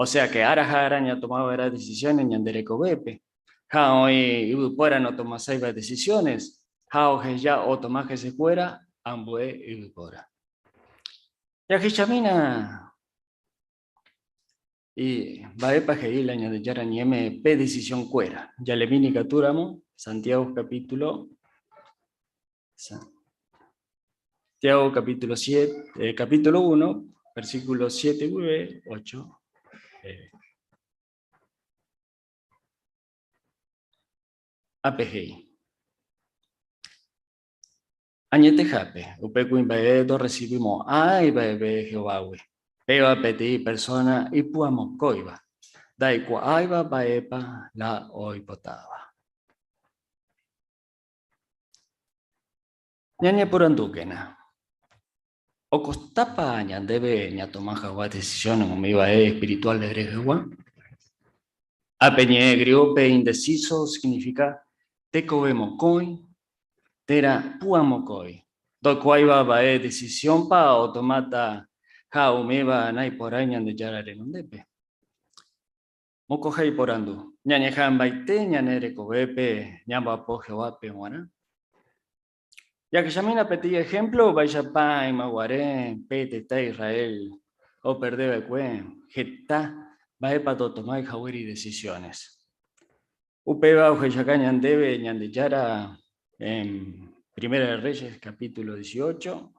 O sea que ára ha ára ñatomava'erã decisiones ñande rekovépe. Ha oĩ yvypóra notomasáiva decisiones ha oheja otoma hesekuéra ambue yvypóra. Jahechamína mba'épa he'i la Ñandejára Ñe'ẽme pe decisión kuéra. Jalemi ikatúramo Santiago capítulo Santiago capítulo 7, capítulo 1, versículo 7 guive 8. Ápe he'i. Añetehápe, upe kuimba'e ndorresivimo'ãi va'ekue Jehovágui. Péva peteĩ persóna ipu'amokõiva, ndaikuaáiva mba'épa la oipotáva. Ñañeporandúkena, Okostápa ñandéve ñatoma hag̃ua decisión umi mba'e espiritual rehegua? Ha pe ñe'ẽ griégope indeciso significa tekove mokõi térã púa mokõi, ndoikuaáiva mba'e decisión-pa otomáta ha umíva naiporãi Ñandejára renondépe. Mokõha iporandu, Ñañeha'ãmbaite ñane rekovépe ñamba'apo Jehovápe g̃uarã? Jahechamína peteĩ ehémplo mba'éichapa ymaguare pe tetã Israel operde va'ekue heta mba'épa ndotomái haguére idecisiones. Upéva ohechauka ñandéve Ñandejára en Primera de Reyes capítulo 18,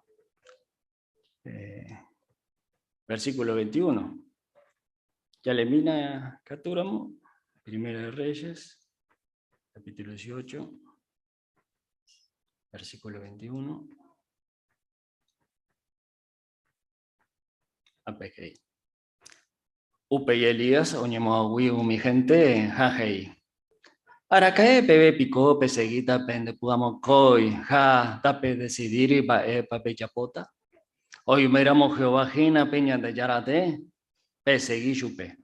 versículo 21. Yalemina Katúramo, Primera de Reyes, capítulo 18, versículo 21. Ape he'i. Upéi Elías oñemoag̃ui umi hénte ha he'i, Araka'e peve piko pesegíta pende py'amokõi ha tapedesidíri mba'épa pejapóta? Oiméramo Jehová hína pe Ñandejára tee, pesegi chupe.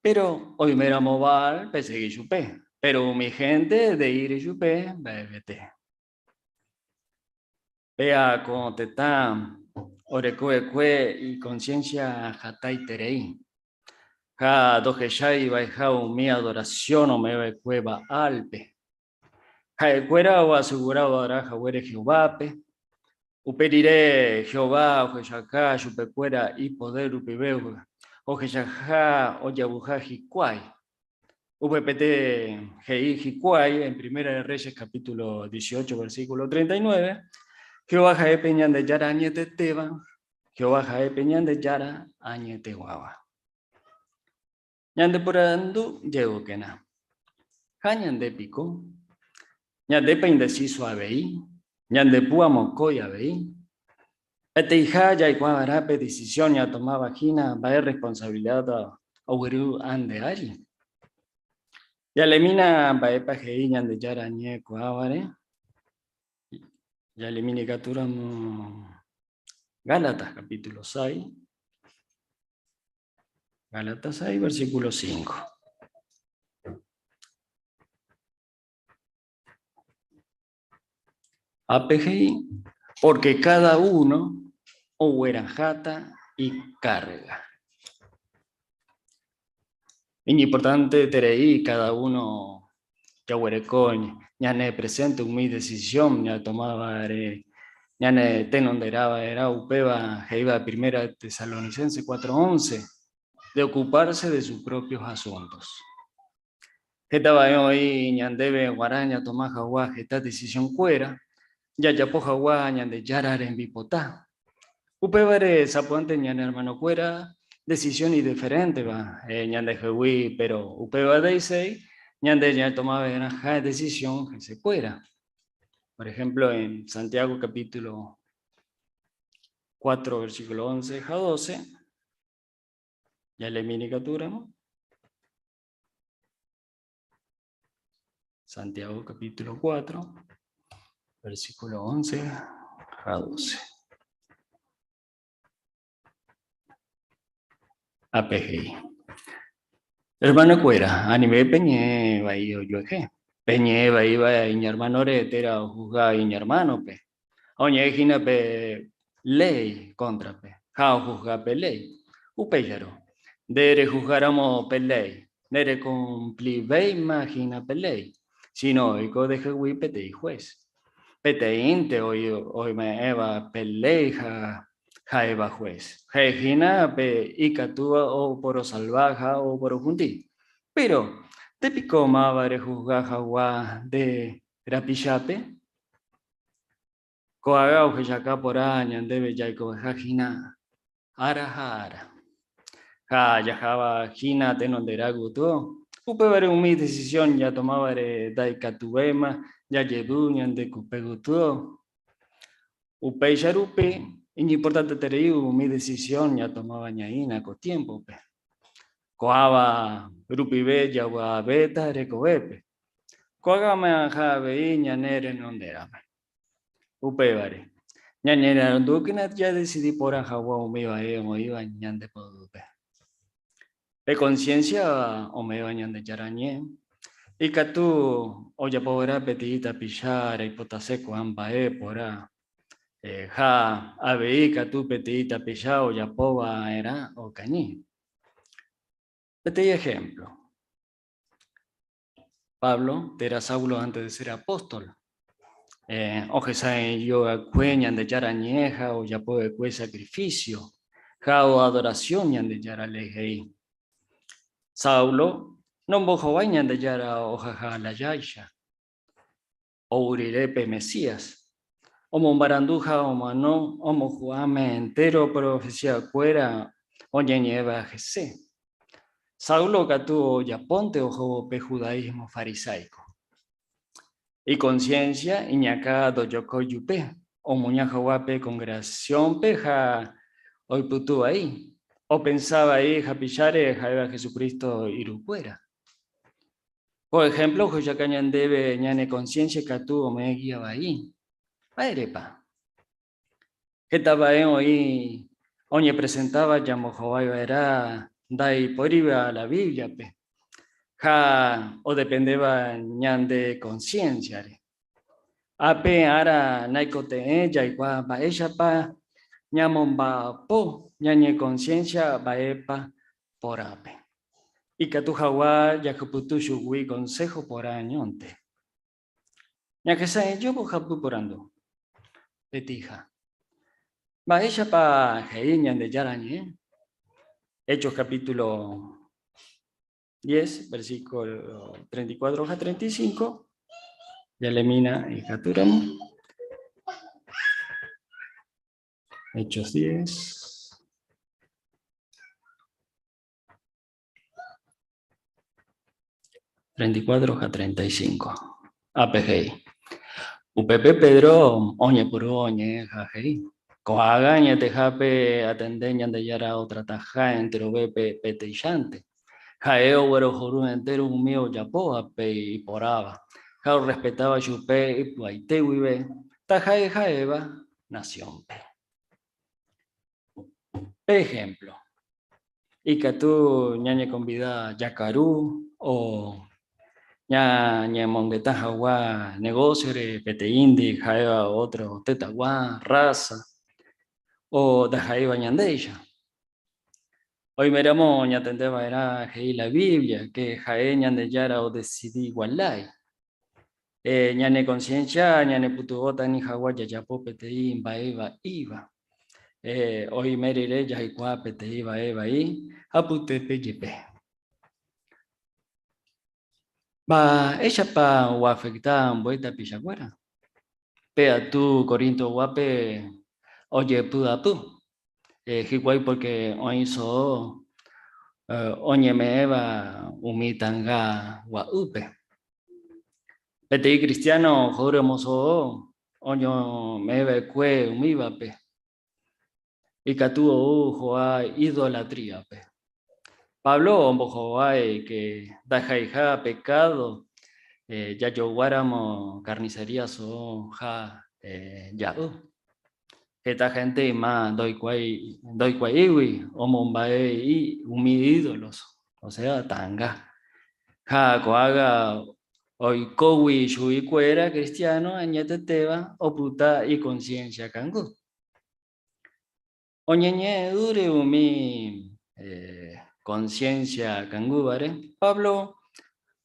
Péro oiméramo Baal, pesegi chupe. Péro umi hénte nde'íri chupe mba'evete. Péa ko tetã oreko va'ekue ikonsiénsia hatãiterei, ha ndohechái vaiha umi adorasión ome'ẽ va'ekue Baálpe. Ha'ekuéra oasegura oadora haguére Jehovápe. Upe rire Jehová ohechauka chupekuéra ipodér rupive ohechaha ojavuha hikuái. Upepete he'i hikuái en Primera de Reyes capítulo 18 versículo 39, Jehová ha'e pe Ñandejára añetetéva, Jehová ha'e pe Ñandejára añeteguáva. Ñandeporandu jeýkena, Ha ñande piko? Ñandépa indeciso avei? Ñandepúa mokõi avei? Peteĩha jaikuaava'erã pe decisión ñatomáva hína mba'e responsabilidad ogueru ande ári. Jalemína mba'épa he'i Ñandejára ñe'ẽ ko'ãvare. Jalemína ikatúramo Gálatas capítulo 6. Gálatas 6, versículo 5. Ápe he'i, Pórke káda uno ogueraháta ikárga. Iñimportanteterei káda uno jaguereko ñane presente umi decisión ñatomávare ñane tenonderáva'erã upéva he'íva Primera Tesalonicenses 4:11, de ocuparse de sus propios asuntos. Heta va'e oĩ ñandéve guarã ñatoma hagua heta decisión-kuéra, jajapo hagua Ñandejára rembipota. Upévare sapy'ánte ñane hermano-kuéra decisión idiferénteva ñandehegui, péro upéva nde'iséi ñande ñatoma va'erãha decisión hesekuéra. Por ejemplo, en Santiago capítulo 4, versículo 11 ha 12, Jaleemi ikatúramo. Santiago capítulo 4, versículo 11 a 12. Ápe he'i. Hermano-kuéra, anive peñe'ẽ vai ojuehe. Peñe'ẽ vaíva iñermanore térã ohusga iñermánope. Ha oñe'ẽ hína pe léi kóntrape ha ohusga pe léi. Upéicharõ, Nde rejuzgáramo pe léi, nerekumplivéima hína pe léi, síno oiko ndehegui peteĩ juez. Peteĩnte oime'ẽva pe léi ha ha'éva juez. Ha'e hína pe ikatúva oporosalva ha oporohundi. Péro, nde piko máva rejuzga hag̃ua nde rapichápe? Ko'ág̃a ohechauka porã ñandéve jaikoveha hína ára ha ára. Ha jaháva hína tenonderã gotyo, upévare umi decisión jatomávare ndaikatuvéima jajevy ñande kupe gotyo. Upéicha rupi iñimportanteterei umi decisión jatomáva ñaína ko tiémpope. Ko'ãva rupive javy'avéta rekovépe. Ko'ág̃a ha avei ñane renonderãme. Upévare, ñañeñandúkena jadesidi porã hag̃ua umi mba'e oĩva ñande poguýpe. Pe konsiénsia ome'ẽva Ñandejára Ñe'ẽ ikatu ojapova'erã peteĩ tapicha reipotase ko'ã mba'e porã, ha avei ikatu peteĩ tapicha ojapova'erã okañy. Peteĩ ehémplo. Pablo térã Saulo antes de ser apóstol. Eh, ohesa'ỹijo'akue Ñandejára ñe'ẽ ha ojapova'ekue sacrificio ha adoración Ñandejára léi he'i. Saulo nombohovái Ñandejára ohaha lajáicha. Ou rire pe Mesías, omombarandu ha omano omohu'ãme entéro profesiakuéra oñeñe'ẽva hese. Saulo katu ojapónte ohóvo pe judaísmo farisáiko. Ikonsiénsia iñakã ndojokói jupe, omuña hag̃ua pe kongregasiónpe ha oipytu vai, opensa vai hapicháre ha'éva Jesucristo irukuéra. Ko ehémplo ohechauka ñandéve ñane konsiénsia katu ome'ẽ gía vai. Mba'érepa? Heta mba'e oĩ oñepresentáva jambohovái va'erã ndaipóriva la Bíbliape ha odependéva ñande konsiénsiare. Ápe ára naikotevẽ jaikuaa mba'éichapa ñamomba'apo ñañekonsiénsia mba'épa porãpe. Ikatu hag̃ua jahupyty chugui konsého porã añónte. Ñahesa'ỹijóvo hapy porandu. Peteĩha. Mba'éichapa he'i Ñandejára Ñe'ẽ? Hechos capítulo 10, versículo 34 ha 35. Jalemína ikatúramo. Hechos 10. 34 ha 35. Ápe he'i. Upépe Pedro oñepyrũ oñe'ẽ ha he'i, Ko'ág̃a añetehápe atende Ñandejára otrataha enterovépe peteĩchante. Ha'e oguerohory entéro umi ojapóvape iporãva ha orrespetáva chupe ipy'aite guive, taha'e ha'éva nasiónpe. Pe ehémplo, ikatu ñañekonvida jakaru o ñañemongeta hag̃ua negósiore peteĩndi ha'éva ótro tetãgua, rrása o ndaha'éiva ñandéicha. Oiméramo ñatende va'erã he'i la Biblia ke ha'e Ñandejára odesidi igualái. Ñane konsiénsia ñanepytyvõta ani hag̃ua jajapo peteĩ mba'e vaíva. Oime rire jaikuaa peteĩ mba'e vai apytépe jepe. Mba'éichapa oafekta ambue tapichakuéra? Pe aty Corintoguápe ojepy'apy hikuái pórke oĩ so'o oñeme'ẽva umi tanga gua'úpe. Peteĩ kristiáno ohóramo so'o oñome'ẽ va'ekue umívape, ikatu ou ho'a idolatríape. Pablo ombohovái ke ndaha'eiha pekádo jajoguáramo karnisería so'o ha ja'u. Heta hénte yma ndoikuaáigui omomba'e umi ídolos, osea ta'anga. Ha ko'ág̃a oikógui chuguikuéra kristiáno añetetéva opyta ikonsiénsia kangy. Oñeñe'ẽ'ỹre umi conciencia kangúvare, Pablo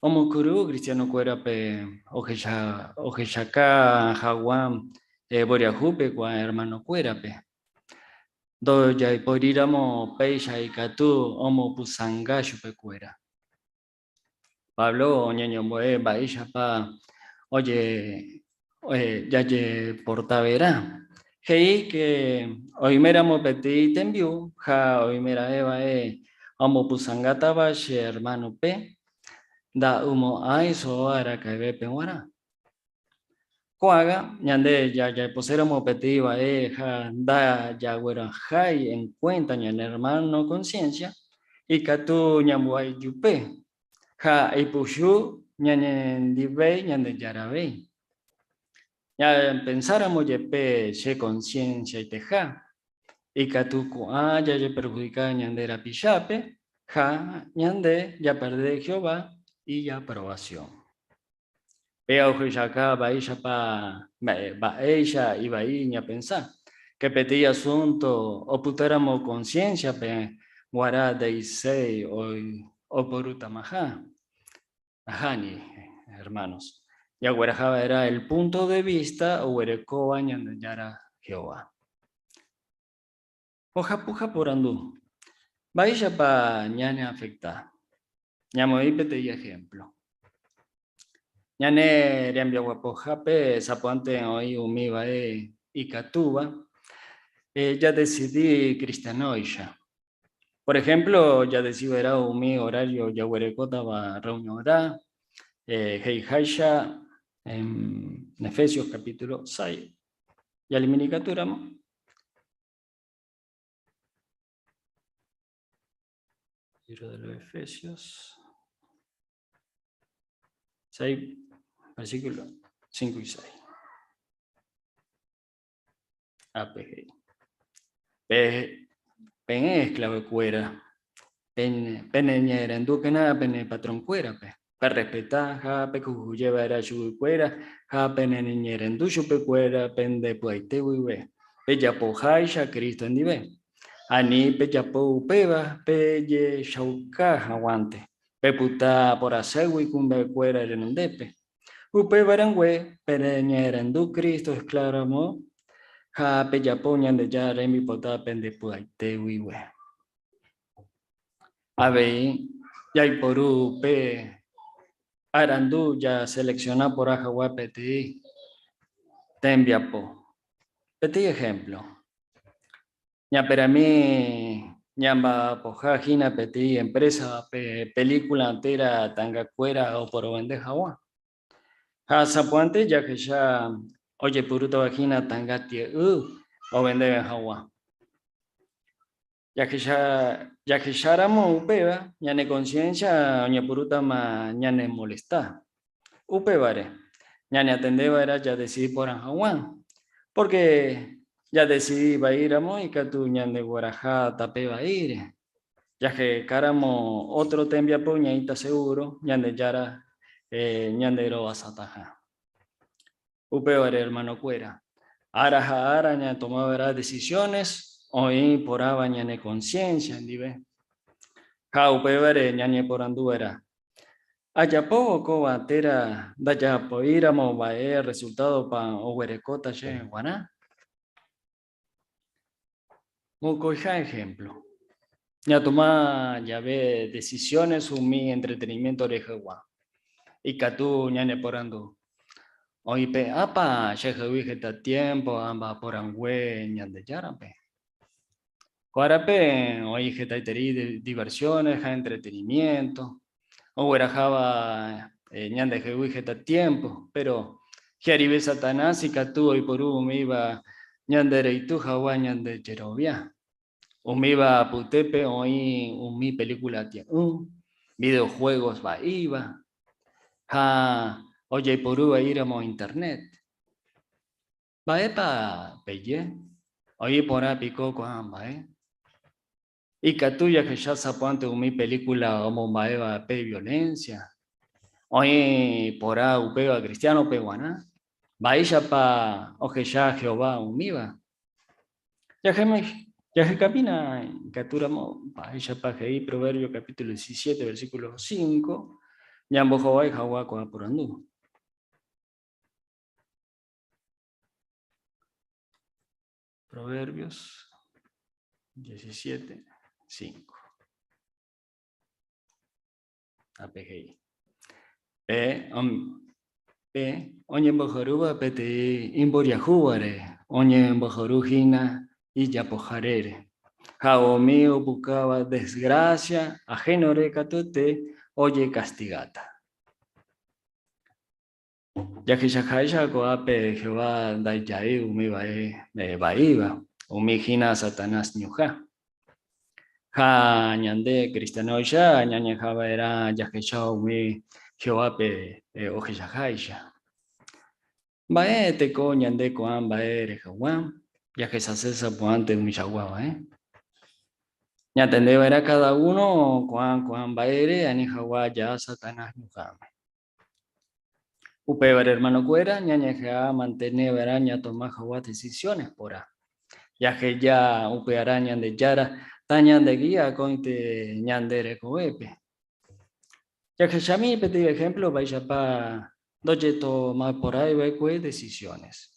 omokyre'ỹ cristiano-kuérape ohechaka haguã mboriahúpe ko'ã hermano-kuérape. Ndojaiporíramo péicha ikatu omopysãnga chupekuéra. Pablo oñeñombo'e mba'éichapa oje jajeportaverã. He'i ke oiméramo peteĩ tembi'u ha oimeraẽva'e ombopysãngátava che ermánope, nda'umo'ãi so'o araka'evépe g̃uarã. Ko'ág̃a ñande jajaposéramo peteĩ va'e ha ndajaguerahái en cuenta ñane hermano conciencia, ikatu ñambo'e jupe ha ipochy ñañendivéi Ñandejáravéi. Ñapensáramo jepe che conciencia-iteha, ikatu ko'ã jajeperhudika ñande rapichápe ha ñande japerde Jehová ijaprobación. Péa ohechauka mba'éichapa mba'éicha ivai ñapensa, ke peteĩ asunto opytáramo conciencia-pe g̃uarã nde'iséi oiporutamaha. Nahániri, hermanos. Jagueraha va'erã el punto de vista oguerekóva Ñandejára Jehová. Ojapuha porandu, Mba'éichapa ñaneafekta? Ñamoĩ peteĩ ehémplo. Ñane rembiaguapohápe sapy'ánte oĩ umi mba'e ikatúva jadesidi kristiánoicha. Por ehémplo, jadesidi va'erã umi horario jaguerekótava rreunionrã, he'iháicha en Efesios capítulo 6. Jaliminikaturamo. Libro de los Efesios. 6, versículo 5 y 6. APG. Pe, peẽ esclavokuéra, peneñe'ẽrendúkena pene patronkuérape, perrespeta ha pekyhyje va'erã chuguikuéra ha peneñe'ẽrendu chupekuéra pende py'aite guive, pejapoháicha Cristo ndive. Ani pejapo upéva pejechauka haguãnte, pepyta porãségui kuimba'ekuéra renondépe. Upéva rangue peneñe'ẽrendu Cristo esclavo-ramo ha pejapo Ñandejára rembipota pende py'aite guive. Avei jaiporu pe arandu jaselecciona porã hag̃ua peteĩ tembiapo. Peteĩ ejemplo, ñaperami ñamba'apoha hína peteĩ empresa pe película térã ta'angakuéra oporovende hag̃ua. Ha sapy'ánte jahecha ojepurútava hína ta'anga tie'ỹ ovendeve hag̃ua. Jahecháramo upéva, ñane konsiénsia oñepyrũtama ñanemolesta. Upévare, ñañatende va'erã jadesidi porã hag̃ua, pórke jadesidi vaíramo ikatu ñandegueraha tape vaíre. Jahekáramo ótro tembiapo ñaĩta segúro Ñandejára ñanderovasataha. Upévare, ermanokuéra, ára ha ára ñatoma va'erã decisiones oĩ porãva ñane conciencia ndive. Ha upévare ñañeporandu va'erã, Ajapóvo kóva térã ndajapoíramo mba'e resultádopa oguerekóta chéve g̃uarã? Mokõiha ejemplo, ñatoma jave decisiones umi entretenimiento rehegua, ikatu ñaneporandu, Oipe'ápa chehegui heta tiempo amba'apo rangue Ñandejárape? Ko árape oĩ hetaiterei diversiones ha entretenimiento, ogueraháva ñandehegui heta tiempo, péro hi'arive Satanás ikatu oiporu umíva ñandereity hag̃ua ñande jerovia. Umíva apytépe oĩ umi película tie'ỹ, videojuegos vaíva ha ojeiporu vaíramo internet. Mba'épa peje? Oĩ porã piko ko'ã mba'e? Ikatu jahecha sapy'ánte umi pelíkula omomba'éva pe violénsia. Oĩ porã upéva kristiánope g̃uarã? Mba'éichapa ohecha Jehová umíva? Jahekapína ikatúramo mba'éichapa he'i Proverbio capítulo 17, versículo 5, ñambohovái hag̃ua ko'ã porandu. Proverbios 17, 5. Ape he'i. Pe, pe oñembohorúva peteĩ imboriahúvare oñembohoru hína ijapoharére. Ha umi opukáva desgrásia ahénore katuete ojekastigáta. Jahechaháicha ko'ápe Jehová ndaija'éi umi mba'e vaíva, umi hína Satanás ñuhã. Ha ñande kristiánoicha ñañeha'ã va'erã jahecha umi Jehovápe ohechaháicha. Mba'e teko ñande ko'ã mba'e rehegua jahechase sapy'ánte umichagua va'e? Ñantende va'erã káda uno ko'ã ko'ã mba'ére ani hag̃ua ja'a Satanás ñuhãme. Upévare, hermanokuéra, ñañeha'ã mantene va'erã ñatoma hag̃ua decisiones porã. Jaheja upearã Ñandejára tañandegia akóinte ñande rekovépe. Jahechami peteĩ ejemplo mba'éichapa ndojetomaporãi va'ekue decisiones.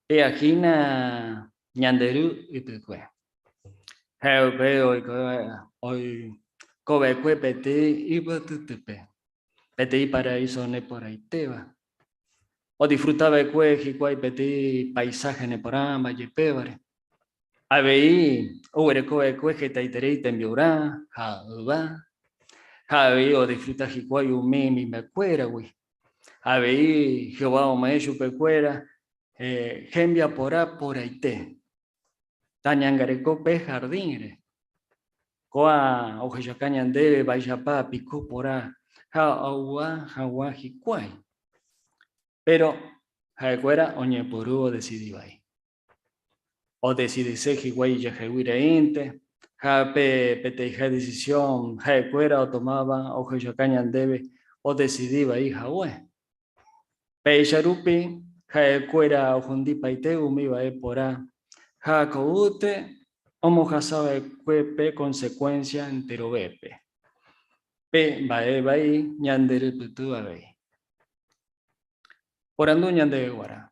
Péa hína ñande ru ypykue. Ha upe oikova'ekue peteĩ yvytytýpe, peteĩ paraíso neporãitéva. Odisfruta va'ekue hikuái peteĩ paisáhe neporãva jepévare. Avei oguereko va'ekue hetaiterei tembi'urã ha yva, ha avei odisfruta hikuái umi mymbakuéragui. Avei Jehová ome'ẽ chupekuéra hembiaporã porãite. Tañangareko pe jardín-re. Kóa ohechauka ñandéve vaichapa piko porã ha ovy'a hag̃ua hikuái. Péro ha'ekuéra oñepyrũ odesidi vai. Odesidise hikuái ijehegui reínte, ha pe peteĩha desisión ha'ekuéra otomáva ohechauka ñandéve odesidi vai hague. Péicha rupi ha'ekuéra ohundipaite umi mba'e porã ha ko'ýte omohasa va'ekue pe konsekuénsia enterovépe. Pe mba'e vai ñanderypyty avei. Porandu ñandéve guarã.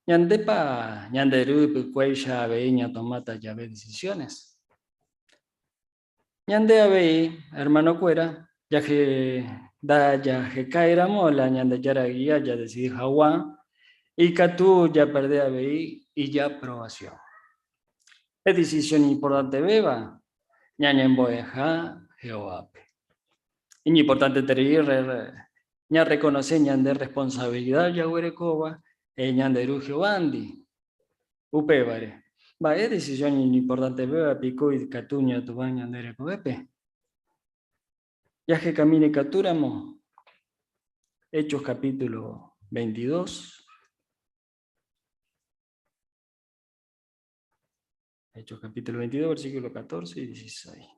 Ñandépa ñande ru ypykuéicha avei ñatomáta jave decisiones? Ñande avei, hermanokuéra, ndajahekáiramo la Ñandejára guía jadesidi hag̃ua, ikatu japerde avei ijaprovación. Pe decisión iñimportantevéva ñañembo'eha Jehovápe. Iñimportanteterei ñarrekonose ñande responsabilidad jaguerekóva ñande Ru Jehovándi. Upévare, mba'e decisión iñimportantevéva piko ikatu ñatova ñande rekovépe? Jahekamíne katúramo Hechos capítulo 22. Hechos capítulo 22, versículo 14 y 16.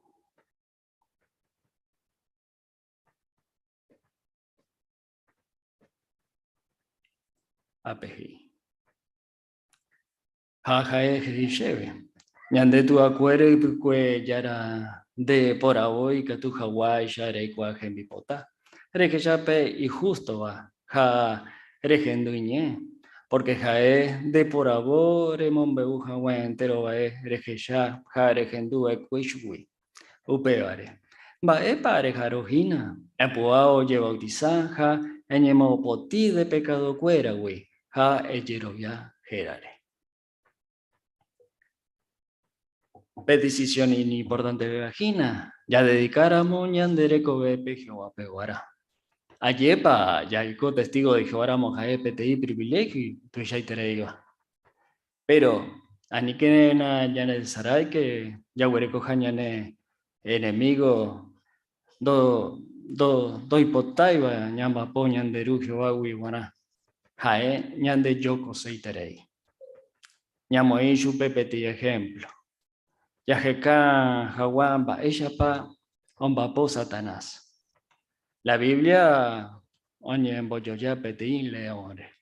Ápe he'i. Ha ha'e he'i chéve, Ñande tuakuéra ypykue Jára nde poravo ikatu haguáicha reikuaa hembipota, rehecha pe ihústova ha rehendu iñe'ẽ, pórke ha'e nde poravo remombe'u haguã entéro mba'e rehecha ha rehendu va'ekue chugui. Upévare, mba'épa reha'arõ hína? Epu'ã ojevautisa ha eñemopotĩ nde pekadokuéragui ha ejerovia hérare. Pe decisión iñimportantevéva hína, jadedikáramo ñande rekovépe Jehovápe g̃uarã. Ajépa jaiko testígo de Jehová ramo ha'e peteĩ priviléhio tuichaitereíva. Péro aníkena ñanesaráike jaguerekoha ñane enemígo ndoipotáiva ñamba'apo ñande Ru Jehovágui g̃uarã, ha'e ñandejokoseiterei. Ñamoĩ chupe peteĩ ehémplo. Jaheka hag̃ua mba'éichapa omba'apo Satanás. La Biblia oñembojoja peteĩ leónre.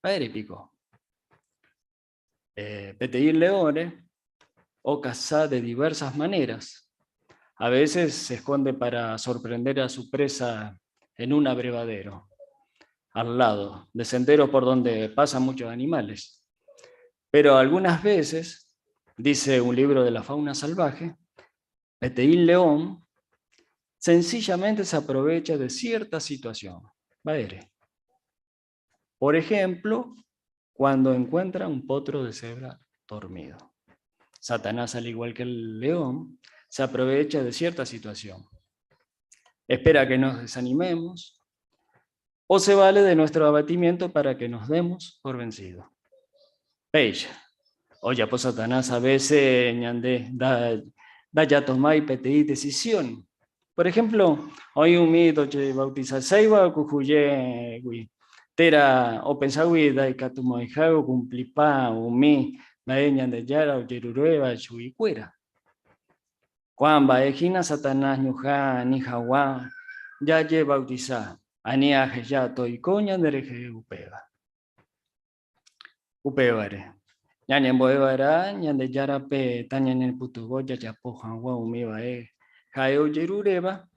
Mba'ére piko? Peteĩ leónre. Okasa de diversas maneras. A veces se esconde para sorprender a su presa en un abrevadero, al lado de senderos por donde pasan muchos animales. Pero algunas veces, dice un libro de la fauna salvaje, peteĩ león sencillamente se aprovecha de cierta situación. Mba'ére. Por ejemplo, cuando encuentra un potro de cebra dormido. Satanás, al igual que el león, se aprovecha de cierta situación. Espera que nos desanimemos o se vale de nuestro abatimiento para que nos demos por vencido. Péicha, ojapo Satanás a veces ñande ndajatomái peteĩ decisión. Por ejemplo, oĩ umi ndojebautizaséiva okyhyjégui térã openságui ndaikatumo'ãiha okumplipa umi mba'e Ñandejára ojeruréva chuguikuéra. Ko'ã mba'e hína Satanás ñuhã ani haguã jajebautiza, ani aheja toiko ñanderehe upéva. Upévare, ñañembo'e va'erã Ñandejárape tañanepytyvõ jajapo hag̃ua umi mba'e ha'e ojeruréva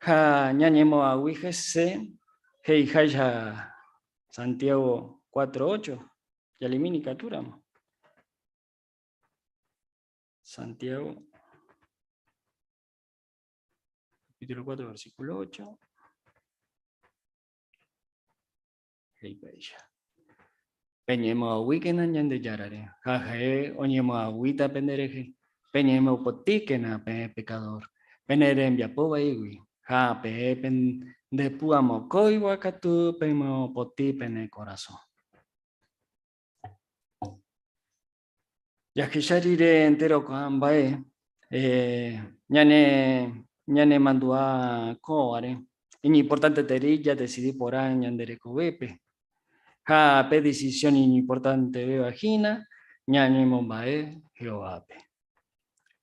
ha ñañemo'ag̃ui hese he'iháicha Santiago 4:8, jalimini ikatúramo. Santiago capítulo 4, versículo 8. He'i péicha. Peñemoag̃uíkena Ñandejárare, ha ha'e oñemoag̃uíta penderehe. Peñemopotĩkena peẽ pekadór, pene rembiapo vaígui, ha peẽ pendepu'amokõiva katu pemopotĩ pene korasõ. Jahecha rire entéro ko'ã mba'e, ñane ñanemandu'a kóvare, iñimportanteterei jadesidi porã ñande rekovépe. Ha pe desisión iñimportantevéva hína ñañemomba'e Jehovápe.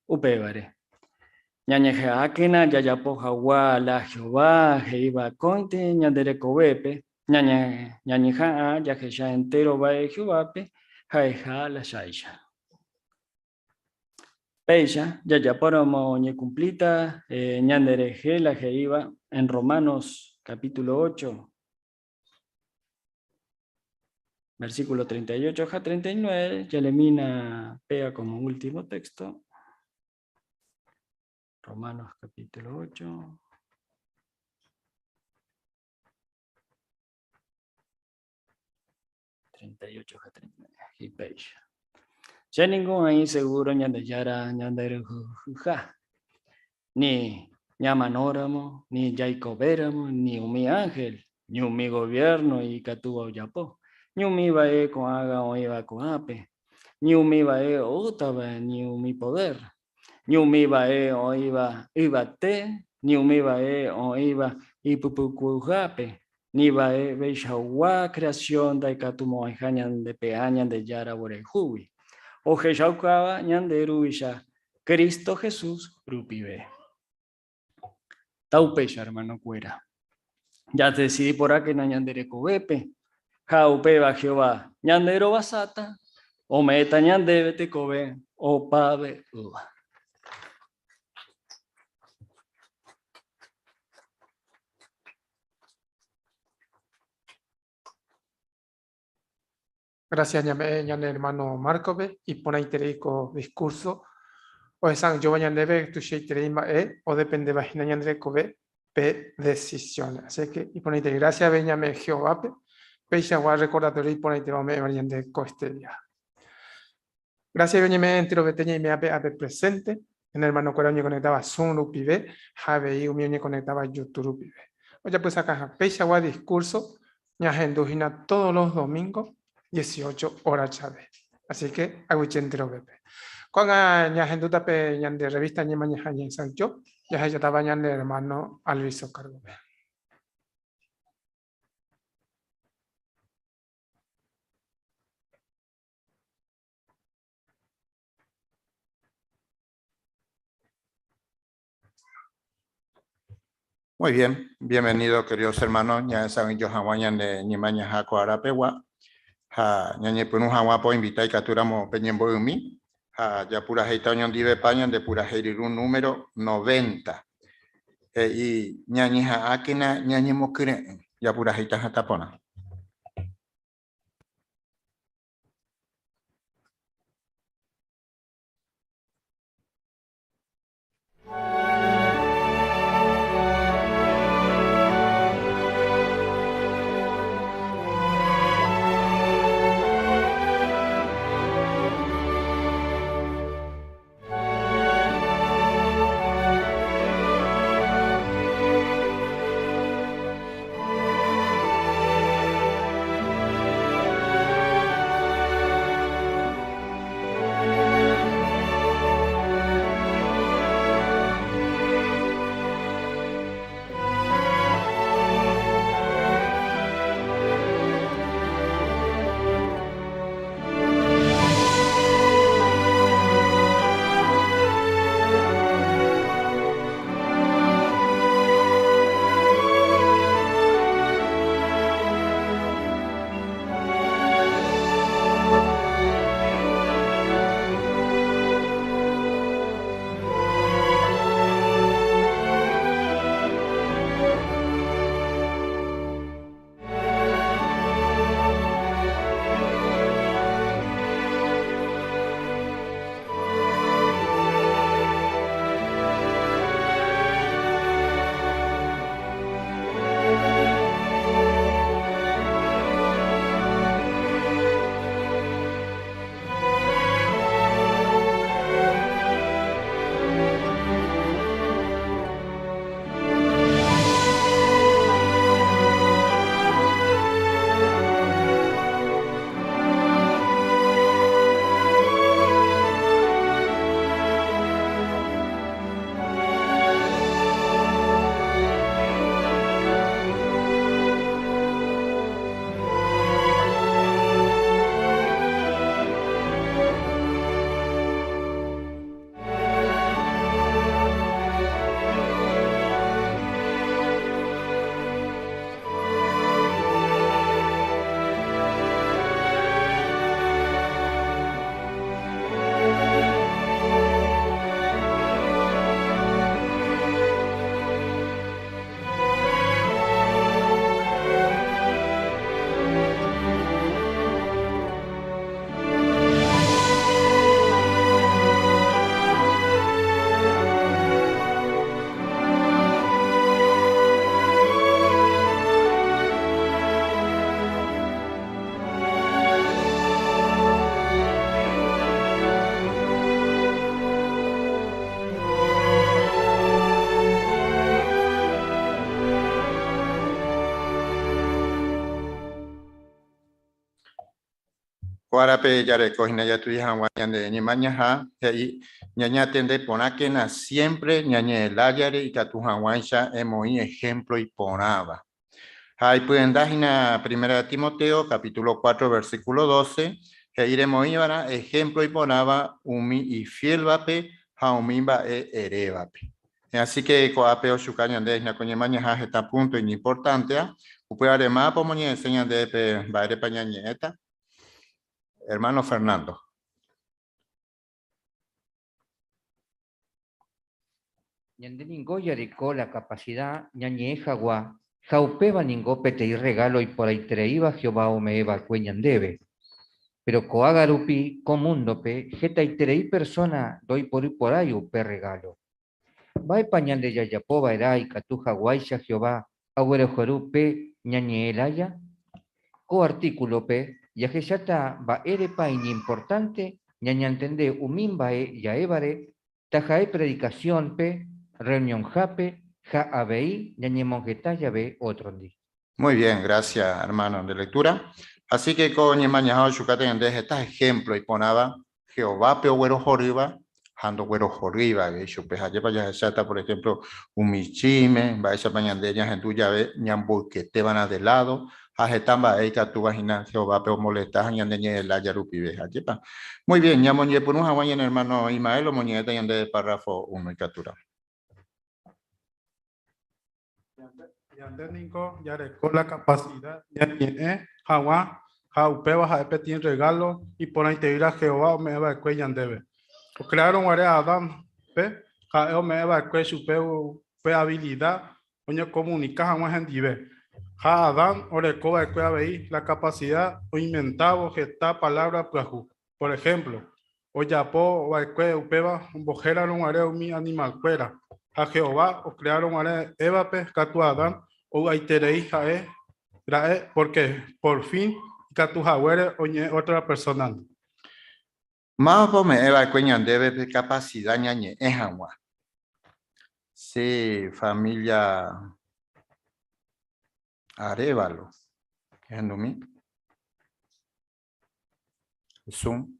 Upévare, ñañeha'ãkena jajapo hag̃ua la Jehová he'íva akóinte ñande rekovépe, ñañeha'ã jahecha entéro mba'e Jehovápe ha'eha la cháicha. Péicha, jajapóramo oñekumplíta ñanderehe la he'íva en Romanos capítulo 8, Versículo 38 ha 39, Yalemina pega como último texto. Romanos capítulo 8. 38 ha 39. Hipéicha. Che ningo aĩ seguro Ñandejára ñanderayhuha. Ni ñamanóramo, ni jaikovéramo, ni umi ánhel, ni umi goviérno ikatúva ojapo, ni umi mba'e ko'ág̃a oĩva ko'ápe, ni umi mba'e oútava, ni umi podér, ni umi mba'e oĩva yvate, ni umi mba'e oĩva ipypukuhápe, ni mba'eveichagua creación ndaikatumo'ãiha ñandepe'a Ñandejára mborayhúgui, ohechaukáva ñande Ruvicha Cristo Jesús rupive. Ta upéicha, hermanokuéra. Jadesidi porãkena ñande rekovépe, ha upéva Jehová ñande rovasáta, ome'ẽta ñandéve tekove opave'ỹva. Gracias ñame'ẽ ñane hermano Marco-pe iporãiterei ko discurso ohesa'ỹijóva ñandéve tuichaiterei mba'e odependéva hína ñande rekove pe decisión-re. Así que iporãiterei. Gracias avei ñame'ẽ Jehovápe peichagua recordatorio iporãitéva ome'ẽva ñande ko este día. Gracias avei oñeme'ẽ enterovete ñaime'ápe ápe presente, ñane hermano-kuéra oñeconectáva Zoom rupive ha avei umi oñeconectáva YouTube rupive. Ojapysakãha peichagua discurso ñahendu hína todos los domingos 18 hora jave. Así que aguyje enterovépe. Ko'ág̃a ñahendúta pe ñande revista Ñemañaha Ñehesa'ỹijo, jahechatava ñane hermano Alviso kárgope. Muy bien, bienvenido queridos hermanos, ñahesa'ỹijo hag̃ua ñane ñemañaha ko ára pegua ha ñañepyrũ hag̃ua poinvita ikatúramo peñembo'ymi. Ha japurahéita oñondivepa ñande purahéi ryru número 90. He'i ñañeha'ãkena ñañemokyre'ỹ, japurahéita hatã porã. Ko árape jareko hína jatuja hag̃ua ñande ñemañaha, he'i, Ñañatende porãkena siémpre ñañe'ẽ lájare ikatu hag̃uáicha emoĩ ehémplo iporãva. Ha ipyenda hína Primera de Timoteo, capítulo 4, versículo 12, he'i remoĩva'erã ehémplo iporãva umi ifiélvape ha umi mba'e erévape. Así que ko'ápe ochuka ñande hína ko ñemañaha heta punto iñimportántea, upévare mávapa omoñe'ẽse ñande pe mba'érepa ñañe'ẽta? Hermano Fernando. Ñande ningo jareko la kapasida ñañe'ẽ hag̃ua, ha upéva ningo peteĩ rregálo iporãitereíva Jehová ome'ẽ va'ekue ñandéve. Péro ko'ág̃a rupi ko múndope hetaiterei persóna ndoiporuporãi upe rregálo. Mba'épa ñande jajapo va'erã ikatu haguáicha Jehová oguerohory pe ñañe'ẽ lája? Ko artíkulope jahecháta mba'érepa iñimportánte ñañantende umi mba'e ja'évare taha'e predikasiónpe, rreunionhápe ha avei ñañemongeta jave ótrondi. Muy bien, gracias hermano de lectura. Así que ko ñemañaha ochukáta ñande heta ejemplo iporãva Jehovápe oguerohorýva ha ndoguerohorýiva avei chupe. Ha ajépa jahecháta, por ejemplo, umi chisme, mba'éichapa ñande ñahendu jave ñamboyketéva'erã de lado, ha heta mba'e ikatúva hína Jehovápe omolesta ha ñande ñe'ẽ lája rupive. Ajépa? Muy bien, ñamoñepyrũ hag̃ua ñane hermano Ismael omoñe'ẽta ñande párrafo uno ikatúramo. Ñande ningo jareko la kapasida ñañe'ẽ hag̃ua ha upéva ha'e peteĩ rregálo iporãitereíva Jehová ome'ẽ va'ekue ñandéve. Ocreárõ guare Adán-pe, ha'e ome'ẽ va'ekue chupe upe habilida oñekomunika hag̃ua hendive. Ha Adán oreko va'ekue avei la kapasida oinventávo heta palávra pyahu. Por ehémplo, ojapo va'ekue upéva ombohérarõ guare umi animalkuéra. Ha Jehová okreárõ guare Évape katu Adán ovy'aiterei ha'e ra'e pórke por fin ikatu haguére oñe'ẽ ótra persónandi. Mávapa ome'ẽ va'ekue ñandéve pe kapasida ñañe'ẽ hag̃ua? Sí, familia Arévalo. Ehendumi. Zoom.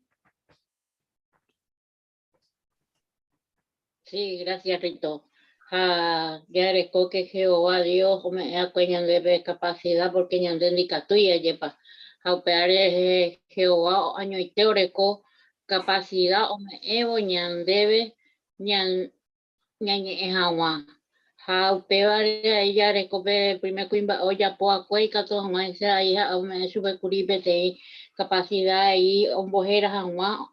Sí, gracias Rito. Ha jareko que Jehová Dios ome'ẽ akue ñandéve capacidad porque ñande ndikatúi ajépa. Ha upévare Jehová añoite oreko capacidad ome'ẽvo ñandéve ñañe'ẽ hag̃ua. Ha upévare ahí jareko pe primer kuimba'e ojapo akue ikatu hag̃uáicha ahí ha'e ome'ẽ chupe kuri peteĩ capacidad ahí ombohéra hag̃ua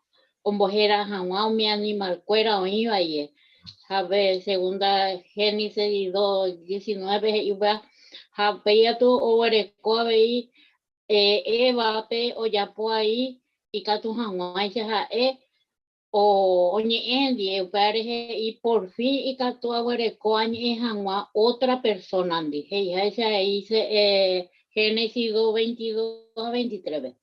ombohéra hag̃ua umi animal-kuéra oĩva ie. Ha pe segunda Génesis 2:19 he'i upéva. Ha upéi katu oguereko avei Eva-pe ojapo ahí ikatu hag̃uáicha ha'e oñe'ẽ ndie, upévare he'i por fin ikatu aguereko añe'ẽ hag̃ua otra persona-ndi, he'iháicha he'i Génesis 2:22 ha 23-pe.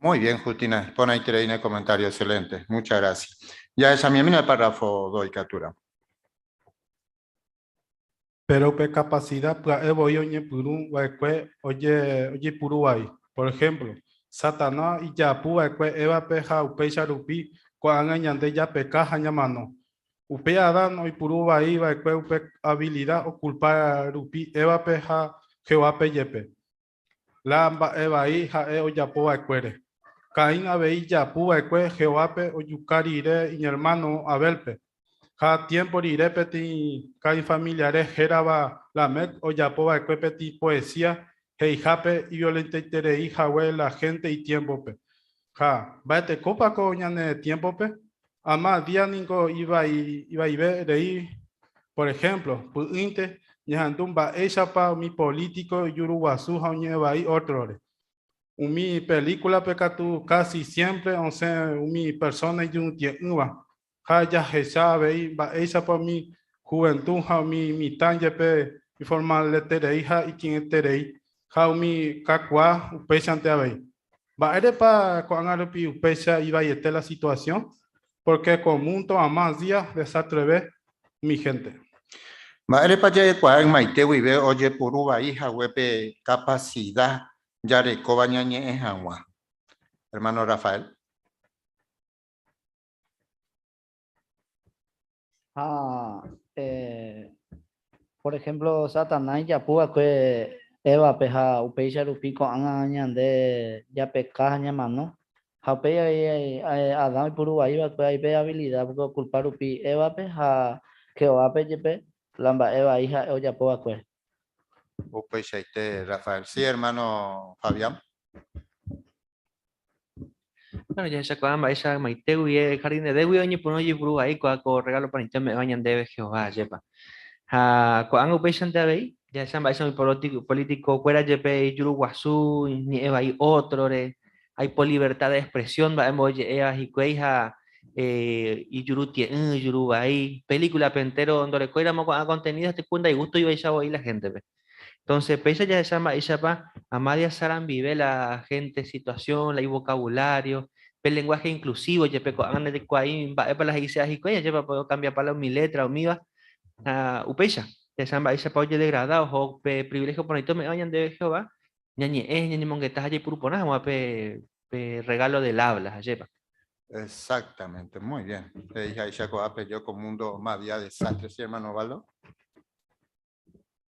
Muy bien, Justina. Porãiterei ne comentario, excelente. Muchas gracias. Jahechamiemína el párrafo 2 ikatúramo. Péro upe kapasida pya'e voi oñepyrũ va'ekue ojeipuru vai. Por ehémplo, Satanás ijapu va'ekue Évape ha upéicha rupi ko'ág̃a ñande japeka ha ñamano. Upéi Adán oipuru vai va'ekue upe avilida okulpa rupi Évape ha Jehovápe jepe. La mba'e vai ha'e ojapo va'ekuére. Caín avei ijapu va'ekue Jehovápe ojuka rire iñermáno Abélpe. Ha tiémpo rire peteĩ Caín familiare hérava Lamec ojapo va'ekue peteĩ poesía he'ihápe iviolenteiterei hague la hénte itiémpope. Ha mba'etekópa ko ñane tiémpope? Ama día ningo ivaive rei, por ejemplo, py'ỹinte ñahendu mba'éichapa umi polítiko ijuruguasu ha oñe'ẽ vai ótrore. Umi pelíkulape katu kási siémpre osẽ umi persóna ijyvytie'ỹva, ha jahecha avei mba'éichapa umi huventu ha umi mitã jepe iformaleterei ha itĩeterei, ha umi kakuaa upéichante avei. Mba'érepa ko'ág̃a rupi upéicha ivaiete la situasiõ? Pórke ko múndo amás día desatreve umi hénte. Mba'érepa ja'ekuaa ymaite guive ojepuru vai hague pe kapasida jarekóva ñañe'ẽ hag̃ua? Ermáno Rafael. Ha, por ejemplo, Satanás ijapu va'ekue Évape ha upéicha rupi ko'ág̃a ñande japeka ha ñamano. Ha upéi avei Adán oipuru vai va'ekue avei pe habilida pórke okulpa rupi Évape ha Jehovápe jepe la mba'e vai ha'e ojapo va'ekue. Upeichaite, Rafael. Sí, hermano Fabián. Bueno, jahechakuaa mba'éicha ymaite guive jardín de Edéngui oñepyrũ ojepuru vai ko'ã ko regalo porãite ome'ẽva ñandéve Jehová, ajépa. Ha ko'ág̃a upéichante avei, jahecha mba'éicha umi politikokuéra jepe ijuru guasu, iñe'ẽ vai ótrore, aipo libertad de expresión mba'e mboje'éva hikuái ha ijuru tie'ỹ, ijuru vai. Película-pe entéro ndorekóiramo ko'ã contenido ha'ete ku ndaigústoi vaicha voi la héntepe. Entonces, péicha jahecha mba'éichapa Amadia sarambive la gente situación, la ivocabulario, pe lenguaje inclusivo jepe ko'ág̃a ndajekuaái mba'épa la he'iseha hikuái, ajépa pe okambiapa la umi letra umíva, ha upéicha jahecha mba'éichapa ojedegrada oho pe privilegio porãite ome'ẽva ñandéve Jehová, ñañe'ẽ, ñañemongeta ha jaipuru porã hag̃ua pe pe regalo del habla, ajépa. Exactamente, muy bien. He'iháicha ko'ápe yo ko mundo Madia desastre, sí, hermano Osvaldo?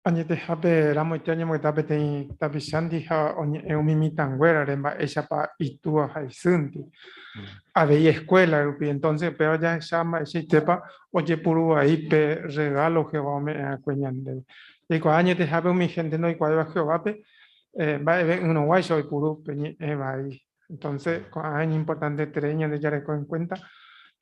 Añetehápe ramoite oñemboheta peteĩ tapichándi ha oñe'ẽ umi mitãnguérare mba'éichapa itúa ha isýndi, avei eskuéla rupi. Entónse upéva jahecha mba'eichaitépa ojepuru vai pe rregálo Jehová ome'ẽ va'ekue ñandéve. Jaikuaa añetehápe umi hénte ndoikuaáiva Jehovápe mba'eve ỹrõguáicha oipuru pe ñe'ẽ vai. Entónse ko'ág̃a iñimportanteterei ñande jareko enkuénta.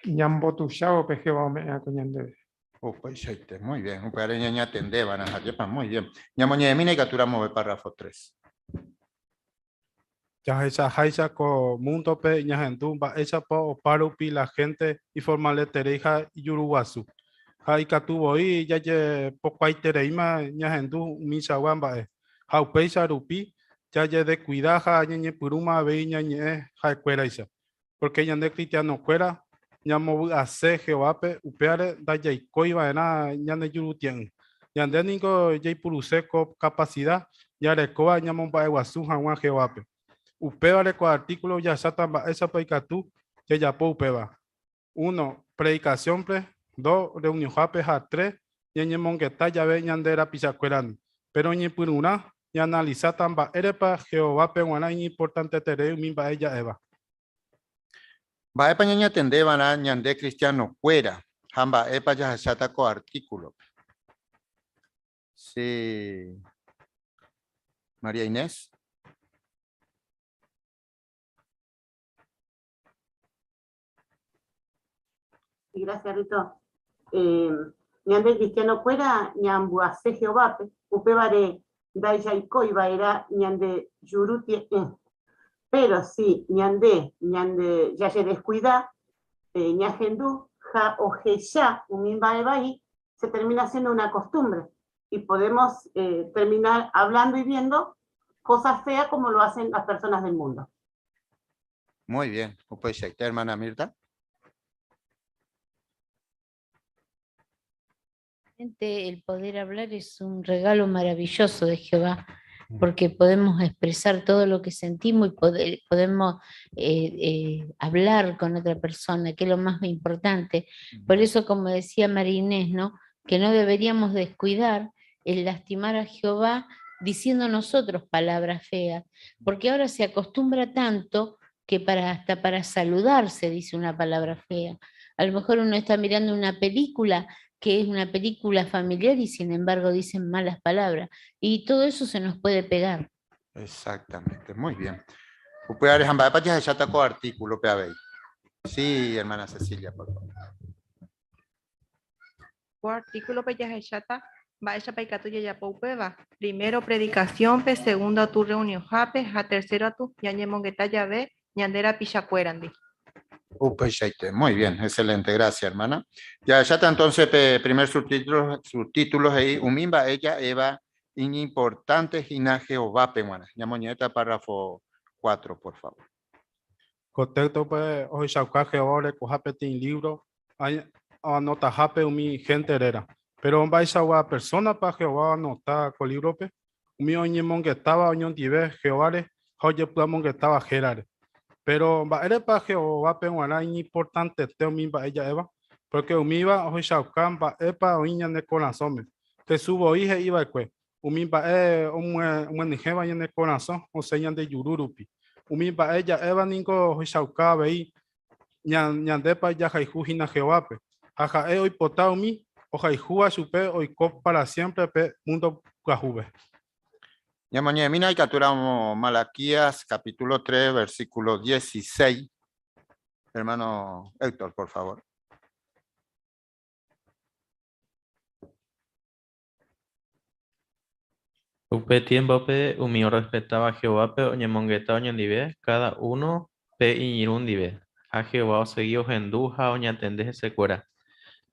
Ñambotuichávo pe Jehová ome'ẽva ko ñandéve. Upeichaite, muy bien. Upévare ñañatendéva'erã, ajépa, muy bien. Ñamoñe'ẽmína ikatu ramove párrafo 3. Jahechaháicha ko múndope ñahendu mba'éichapa opárupi la hénte iformaleterei ha ijuruguasu. Ha ikatu voi jajepokuaaitereíma ñahendu umichagua mba'e. Ha upéicha rupi jajedekuida ha ñañepyrũma avei ñañe'ẽ ha'ekuéraicha. Pórke ñande kristianokuéra ñambovy'ase Jehovápe, upévare ndajaikói va'erã ñandejurutie'ỹ. Ñande ningo jaipuruse ko kapasida jarekóva ñamomba'eguasu hag̃ua Jehovápe. Upévare ko artíkulo jahecháta mba'éichapa ikatu jajapo upéva. Uno, predikasiónpe, dos, rreunionhápe ha tres, ñañemongeta jave ñande rapichakuérandi. Péro ñepyrũrã ñaanalisáta mba'érepa Jehovápe g̃uarã iñimportanteterei umi mba'e ja'éva. Mba'épa ñañatendeva'erã ñande kristianokuéra ha mba'épa jahecháta ko artíkulope? Sí. María Inés. Gracias, Rito. Eh, ñande cristiano-kuéra ñambyase Jehovápe, upévare ndajaikói va'erã ñande juru tie'ỹ. Péro si ñande ñande jajedeskuida, eh, ñahendu ha ohecha umi mba'e vai, se termina siendo una costumbre y podemos eh, terminar hablando y viendo cosas feas como lo hacen las personas del mundo. Muy bien, upeichaite, hermana Mirta. El poder hablar es un regalo maravilloso de Jehová, porque podemos expresar todo lo que sentimos y podemos hablar con otra persona, que es lo más importante. Por eso, como decía María Inés, ¿no? Que no deberíamos descuidar el lastimar a Jehová diciendo nosotros palabras feas, porque ahora se acostumbra tanto que hasta para saludarse dice una palabra fea. A lo mejor uno está mirando una película que es una película familiar y sin embargo dicen malas palabras. Y todo eso se nos puede pegar. Exactamente, muy bien. Upévare ha mba'épa jahecháta ko artículo-pe avei. Sí, hermana Cecilia, por favor. Ko artíkulope jahecháta mba'éichapa ikatu jajapo upéva, primero predikasiónpe, segundo atu rreunionhápe ha tercero atu ñañemongeta jave ñande rapichakuérandi. Upeichaite, muy bien, excelente, gracias hermana. Jahecháta entonces pe primer subtítulo, subtítulo he'i umi mba'e ja'éva iñimportánte hína Jehovápe g̃uarã. Ñamoñe'ẽta párrafo 4, por favor. Ko téxtope ohechauka Jehová orekoha peteĩ lívro oanotahápe umi hénte réra. Péro mba'eichagua persónapa Jehová oanota ko lívrope? Umi oñemongetáva oñondive Jehováre ha ojepy'amongetáva hérare. Péro mba'érepa Jehovápe g̃uarã iñimportantete umi mba'e ja'éva? Pórke umíva ohechauka mba'épa oĩ ñane korasõme. Jesús voi he'i va'ekue, Umi mba'e omyenyhẽva ñane korasõ osẽ ñande juru rupi. Umi mba'e ja'éva ningo ohechauka avei ñandépa jahayhu hína Jehovápe, ha ha'e oipota umi ohayhúva chupe oiko pára siémpre pe múndo pyahúpe. Ñamoñe'ẽmína ikatúramo Malaquías capítulo 3 versículo 16. Hermano Héctor, por favor. Upe tiémpope umi orrespetáva Jehovápe oñemongeta oñondive, káda uno pe iñirũ ndive, ha Jehová osegi ohendu ha oñatende hesekuéra.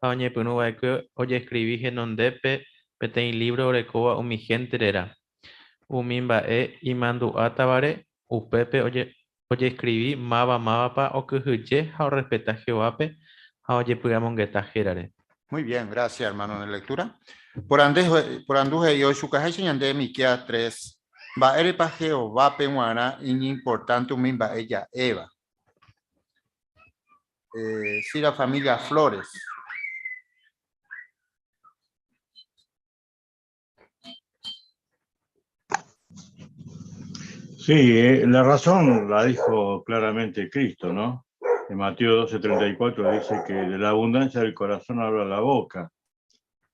Ha oñepyrũ va'ekue ojeskrivi henondépe peteĩ lívro orekóva umi hénte réra. Umi mba'e imandu'átavare upépe ojeskrivi máva mávapa okyhyje ha orrespeta Jehovápe ha ojepy'amongeta hérare. Muy bien, gracias hermano en lectura. Porandu he'i oichukaháicha ñande Miqueas 3, Mba'érepa Jehovápe g̃uarã iñimportánte umi mba'e ja'éva? Eh, sí, la familia Flores. Sí, la razón la dijo claramente Cristo, ¿no? En Mateo 12:34 dice que de la abundancia del corazón habla la boca.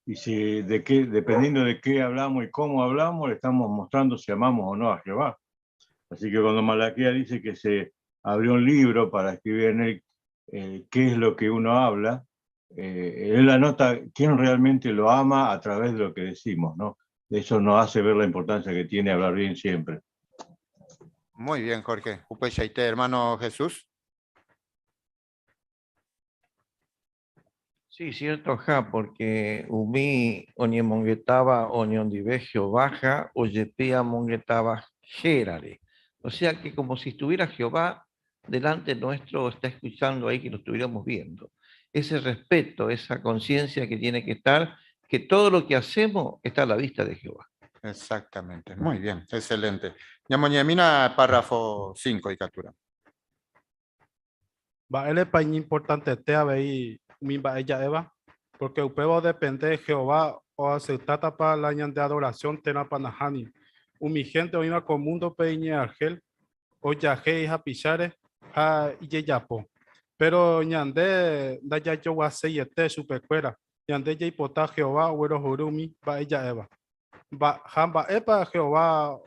Y si de qué, dependiendo de qué hablamos y cómo hablamos, le estamos mostrando si amamos o no a Jehová. Así que cuando Malaquías dice que se abrió un libro para escribir en él eh, qué es lo que uno habla, eh, él anota quién realmente lo ama a través de lo que decimos, ¿no? Eso nos hace ver la importancia que tiene hablar bien siempre. Muy bien, Jorge. Upeichaite, hermano Jesús. Sí, cierto, ja, porque umi oñemongetaba oñondive Jehová, oyepea mongetaba Gérare. O sea que como si estuviera Jehová delante nuestro, está escuchando ahí que lo estuviéramos viendo. Ese respeto, esa conciencia que tiene que estar, que todo lo que hacemos está a la vista de Jehová. Exactamente, muy bien, excelente. Ñamoñemina, párrafo 5 y captura. Mba'érepa iñimportantete avei umi mba'e ja'éva, porque upéva odepende Jehová oaceptátapa la ñande adoración térãpa nahániri. Umi gente oĩva ko múndope iñeargel, ojahéi hapicháre ha ijejapo. Péro ñande ndajajoguaseiete chupekuéra, ñande jaipota Jehová oguerohory umi mba'e ja'éva. Ha mba'épa Jehová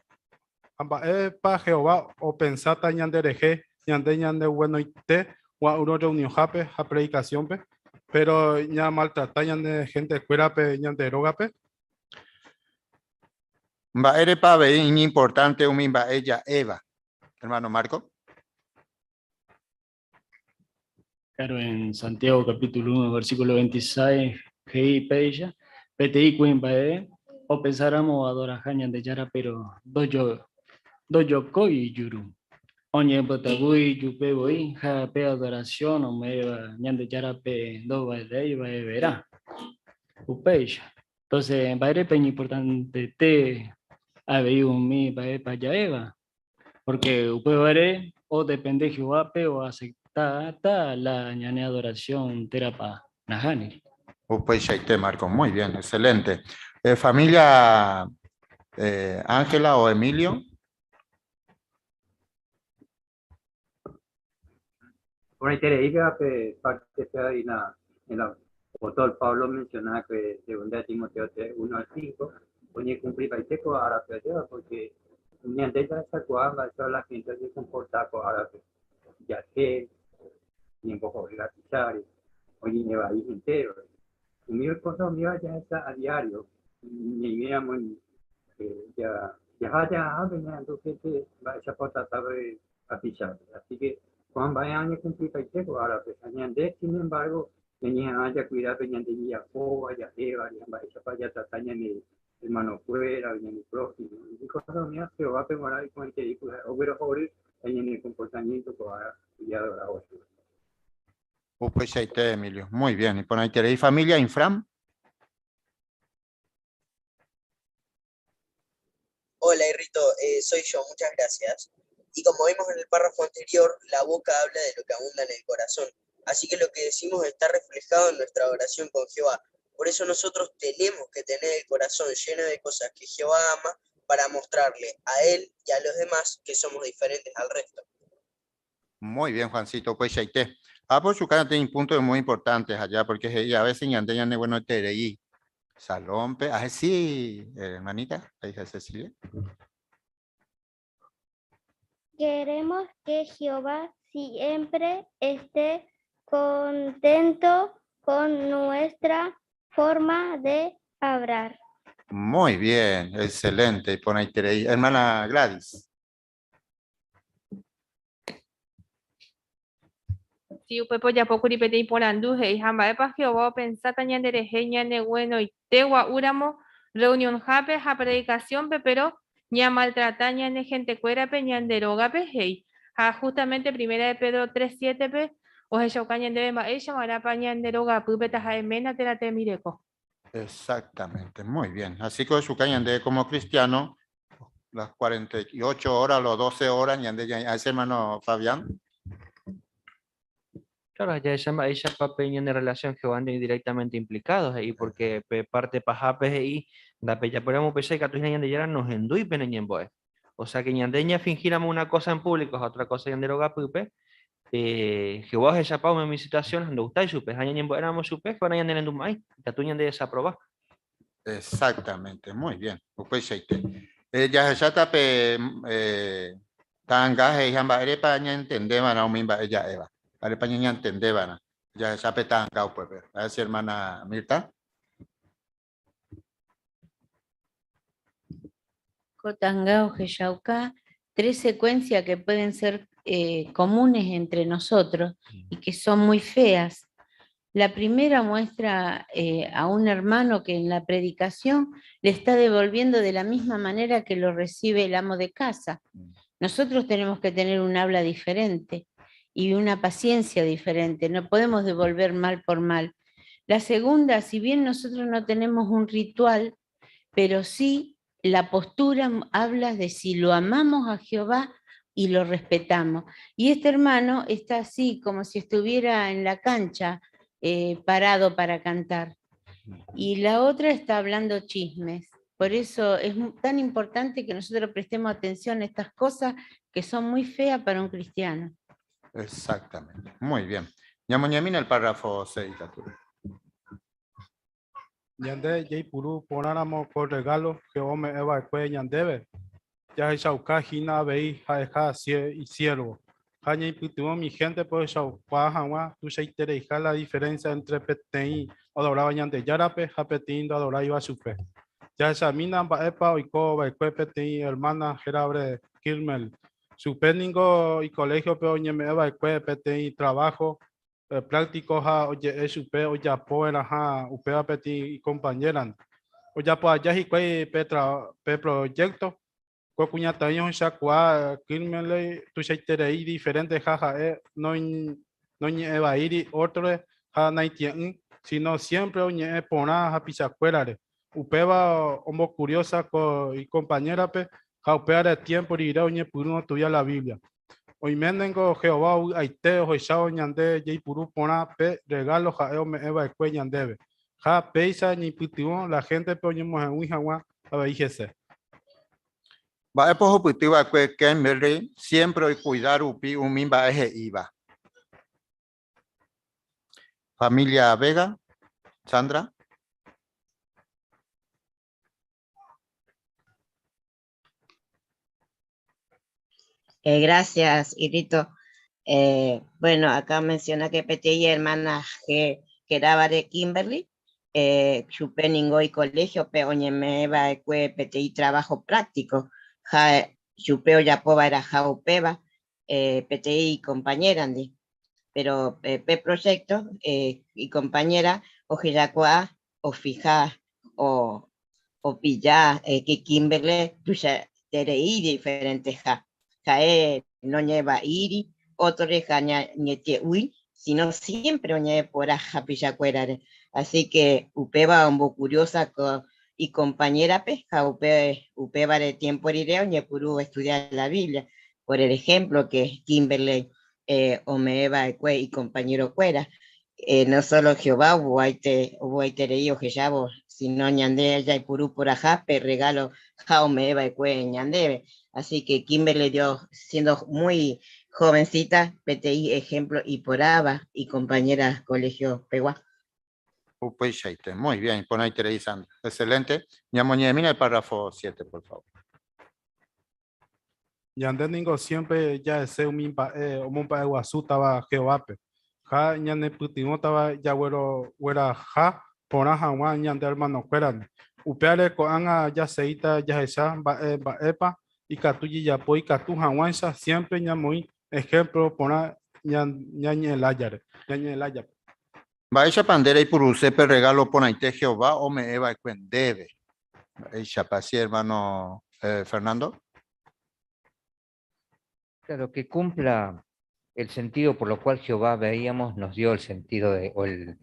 ha mba'épa Jehová opensáta ñanderehe ñande ñandeguenoite gua'úrõ reunionhápe ha predikasiónpe, péro ñamaltrata ñane hentekuérape ñande rógape? Mba'érepa avei iñimportánte umi mba'e ja'éva, hermano Marco? Claro, en Santiago capítulo 1, versículo 26, he'i péicha, peteĩ kuimba'e opensáramo oadoraha Ñandejára pero ndojokói ijuru. Oñembotaguy ijupe voi ha pe adoración ome'ẽva Ñandejárape ndovaléi va'everã. Upéicha. Entonces, mba'érepa iñimportantete avei umi mba'épa ja'éva? Porque upévare odepende Jehovápe oaceptáta la ñane adoración térãpa nahániri. Upeichaite, Marco. Muy bien, excelente. Eh, familia eh, Ángela o Emilio. Porãiterei pe parte pe la, el apóstol Pablo mencionaba que segunda de Timoteo 3, 1 al 5, oñecumplipaite ko árape ajéva porque ñande jahechakuaa mba'éichapa la gente oñekomporta ko árape, jahe, ñembohory rapicháre, oñe'ẽvai hentérore. Umi cosa umíva jahecha a diario, ñaiméramo jaha jahahápe ñahendu gente mba'éichapa otrata pe tapichápe. Así que ko'ã mba'e oñekumplipaite ko árape. Ha ñande, sin embargo, ñañeha'ã jakuida pe ñande jejapóva, ja'éva, ha mba'éichapa jatrata ñane hermanokuéra, ñane prójimo. Umi cosa umíva Jehovápe g̃uarã iporãiterei kuri ha'e oguerohory la ñane comportamiento ko ára jadorávo chupe. Upeichaite, Emilio. Muy bien. Iporãiterei. Familia Infram. Hola, Irrito, eh, soy yo, muchas gracias. Y como vimos en el párrafo anterior, la boca habla de lo que abunda en el corazón. Así que lo que decimos está reflejado en nuestra oración con Jehová. Por eso nosotros tenemos que tener el corazón lleno de cosas que Jehová ama para mostrarle a él y a los demás que somos diferentes al resto. Muy bien, Juancito. Upeichaite. Ah, por su cara tiene un punto muy importante allá, porque he'i a veces ñande ñane bueno terei. Salón, ah, sí, hermanita, la hija de Cecilia. Queremos que Jehová siempre esté contento con nuestra forma de hablar. Muy bien, excelente. Iporãiterei. Hermana Gladys. Si upépe ojapókuri peteĩ porandu he'i ha mba'épa Jehová opensáta ñanderehe ñaneguenoite gua'úramo reunionhápe ha predikasiónpe péro ñamaltrata ñane hentekuérape ñande rógape he'i. Ha justamente Primera de Pedro 3.7-pe ohechauka ñandéve mba'éicha va'erãpa ñande rogapýpe taha'e ména térã tembireko. Exactamente, muy bien. Así que su ñande como cristiano, las 48 horas, los 12 horas, ñande ya, a ese hermano Fabián. Claro, jahecha mba'éichapa pe ñane relación Jehová ndi directamente implicados he'i porque pe parte pahápe he'i ndapejapóramo upéicha ikatu hína Ñandejára nohendúi pene ñembo'e. O sea que ñande ñafingíramo una cosa en público ha otra cosa ñande rogapýpe, Jehová ohechapa umi situación ha ndogustái chupe ha ñañembo'éramo chupe Jehová nañanerendumo'ãi, ikatu ñande desaproba. Exactamente, muy bien. Upeichaite. Jahecháta pe ta'anga he'i ha mba'érepa ñantendeva'erã umi mba'e ja'éva. Mba'érepa ñañantendeva'erã jahecha pe ta'anga upépe. Mba'e hermana Mirta? Ko ta'anga ohechauka tres secuencias que pueden ser comunes entre nosotros y que son muy feas. La primera muestra a un hermano que en la predicación le está devolviendo de la misma manera que lo recibe el amo de casa. Nosotros tenemos que tener un habla diferente y una paciencia diferente. No podemos devolver mal por mal. La segunda, si bien nosotros no tenemos un ritual, pero sí la postura habla de si lo amamos a Jehová y lo respetamos. Y este hermano está así, como si estuviera en la cancha, parado para cantar. Y la otra está hablando chismes. Por eso es tan importante que nosotros prestemos atención a estas cosas que son muy feas para un cristiano. Exactamente. Muy bien. Ñamoñamina el párrafo 6, Arturo. Ñande jaipuru porãramo ko regalo Jehová ome'ẽva'ekue ñandéve. Jahechauka hína avei ha'eha isiervo. Ha ñaipytyvõ mi gente pohechaukuaa hag̃ua tuichaitereiha la diferencia entre peteĩ oadoráva Ñandejárape ha peteĩ ndoadoráiva chupe. Jahechamína mba'épa oikova'ekue peteĩ hermana hérabre Kimberly. Chupe ningo icolegiope oñeme'ẽva'ekue peteĩ trabajo práctico ha oje'e chupe ojapova'erãha upéva peteĩ icompañera. Ojapo aja hikuái pe proyecto, ko kuñataĩ ohechakuaa Kimberly tuichaiterei diferente ha ha'e noñe'ẽvaíri otrore ha naitie'ỹ, sino siempre oñe'ẽ porã hapichakuérare. Upéva ombocuriosa ko icompañerape ha upévare tiempo rire oñepyrũ ostudia la Biblia. Oiménengo Jehová ovy'aite ohechávo ñande jaipuru porã pe regalo ha'e ome'ẽva'ekue ñandéve. Ha péicha ñaipytyvõ la gente-pe oñemohe'ũi hag̃ua avei hese. Mba'épa ohupytyva'ekue Kimberly siempre oikuida rupi umi mba'e he'íva. Familia Vega, Sandra. Gracias, Irito. Bueno, acá menciona que peteĩ hermana G, que era de Kimberly, chupe ningo y colegio, pe oñeme'ẽva'ekue peteĩ trabajo práctico, ja chupe ojapóva era ja upéva peteĩ compañera ndi. Pero pe proyecto y compañera ohejakuaa o fija o pilla que Kimberly tuya tereí diferente ja. Jae no lleva iri, otro reja ñete ui, sino siempre oñe por aja pilla cuerare. Así que upeba ombo curiosa y compañera pe, ja upeba de tiempo rireo, ñepuru estudiar la Biblia. Por el ejemplo que Kimberly omeeba ecue y compañero cuera. No solo Jehová hubo aite reío jeyabo, sino ñande ya y purú por ajá, pe regalo ja omeeba ecue ñandebe. Así que Kimberly dio, siendo muy jovencita, PTI ejemplo y por aba y compañera colegio Peguá. Upeichaite, muy bien, pon ahí Teresa. Excelente. Ñamoñemina el párrafo 7, por favor. Ñande ningo siempre ya ese un mimpa guasu taba Jehovápe. Ja ñane pytyvõ taba jaguero guera ja porã hag̃ua ñande hermano kuérane. Upévare ko'ág̃a jaseíta jahecha mba'e mba'épa ikatu jejapo ikatu hag̃uáicha siempre ñamoĩ ejemplo porã ñañe'ẽlájare, ñañe'ẽlájape. Mba'éichapa nde reipuruse pe regalo porãite Jehová ome'ẽva'ekue ndéve. Mba'éichapa, sí, hermano Fernando? Claro, que cumpla el sentido por lo cual Jehová, veíamos, nos dio el sentido de, o el,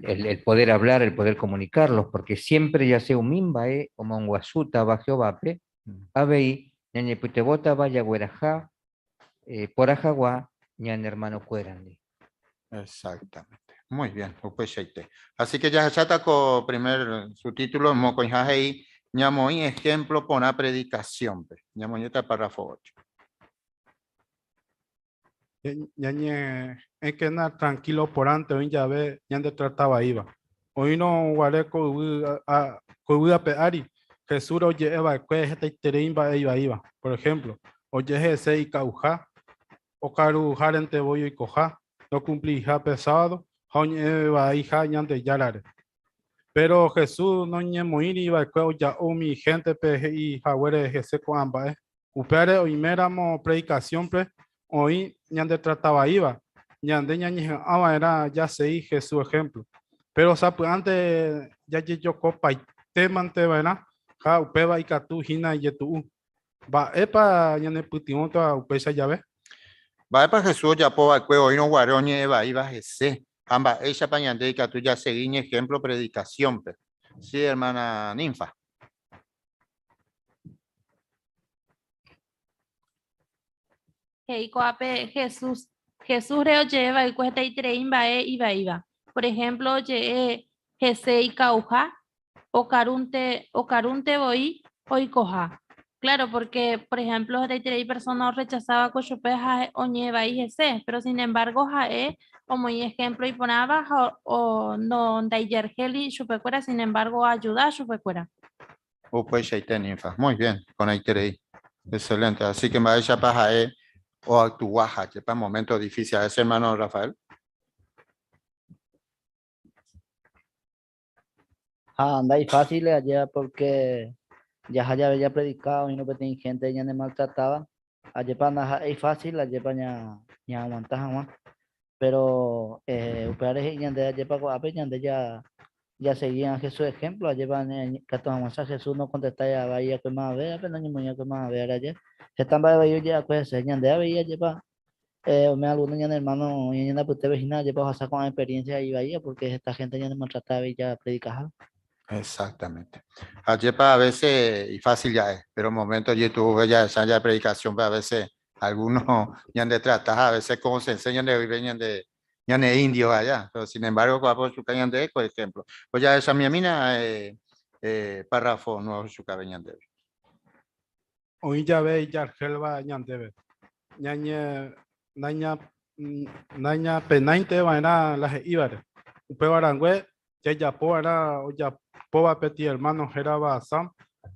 el, el poder hablar, el poder comunicarlos, porque siempre ya sea un mimbae o monguasuta va Jehová pe, avei, ñañeputebota vaya guerajá, por ajaguá, ñan hermano cuerandi. Exactamente. Muy bien, upeichaite. Así que ya se con primer subtítulo, mocoijajei, ñamoí ejemplo por una predicación, pe. Ñamoí este párrafo 8. Ñañe, es que na tranquilo por antes, hoy ya ve, ñande trataba iba. Hoy no guareco, a, a, pe ari, Jesús oye eva, que es esta terimba iba iba. Por ejemplo, oye ese y cauja, o caru jarente voy y coja, ndokumpliha pe sábado ha oñe'ẽ vaiha Ñandejárare. Péro Jesús noñemoĩri va'ekue oja'o umi héntepe he'i haguére hese ko'ã mba'e. Upévare oiméramo predikasiónpe oĩ ñandetrata vaíva, ñande ñañeha'ã va'erã jasegi Jesús ehémplo. Péro sapy'ánte jajejokopaitémante va'erã ha upéva ikatu hína ijetu'u. Mba'épa ñanepytyvõta upéicha jave? Mba'épa Jesús ojapo va'ekue oĩrõ guare oñe'ẽ vaíva hese, ha mba'éichapa ñande ikatu jasegi iñehémplo predikasiónpe? Sí, ermána Ninfa. He'i ko'ápe Jesús, Jesúsre oje'e va'ekue hetaiterei mba'e ivaíva. Por ejemplo, oje'e hese ika'uha, okarúnte, okarúnte voi oikoha. Claro, porque, por ejemplo, hetaiterei persona orrechasaba ko chupe ha oñe'ẽ vai hese, pero sin embargo ha'e omoĩ ejemplo iporãva ha o, no ndaijarhéli chupekuéra, sin embargo oayuda chupekuéra. Upeichaite, Ninfa. Muy bien, porãiterei. Excelente. Así que mba'éichapa ha'e oactua ha momento difícil. A ese hermano Rafael. Ha ndaifácil ajéva porque jaha jave japredika oĩrõ peteĩ gente ñanemaltratáva, ajépa ndaha'éi fácil ajépa ñaaguanta hag̃ua. Pero upévare he'i ñande ajépa ko'ápe ñande jasegi Jesús ejemplo, ajépa katu hag̃uáicha Jesús nokontestái vai va'ekue mavavévape, noñemoĩ va'ekue mavavévare aje. Heta mba'e vai oje'akue hese, ñande avei ajépa Oime alguno ñane hermano oĩ ñande apytépe hína ajépa ohasa ko'ã experiencia ivaíva porque heta gente ñanemaltrata avei japredikaha. Exactamente. Ajépa a veces y fácil ja'e, pero momento ojetu'uve jahecha ja predicación-pe a veces alguno ñande trata a veces como se enseña ñande vive ñande ñane indio allá, pero sin embargo ko'ápe ochuka ñande ko ejemplo. Ko jahechamiamína párrafo nuevo ochukáve ñandéve. Oĩ jave ijarhélva ñandéve, ñañe naña nañapenáinte va'erã la he'ívare. Upéva rangue jajapo va'erã ojapóva peteĩ ermáno hérava Sam,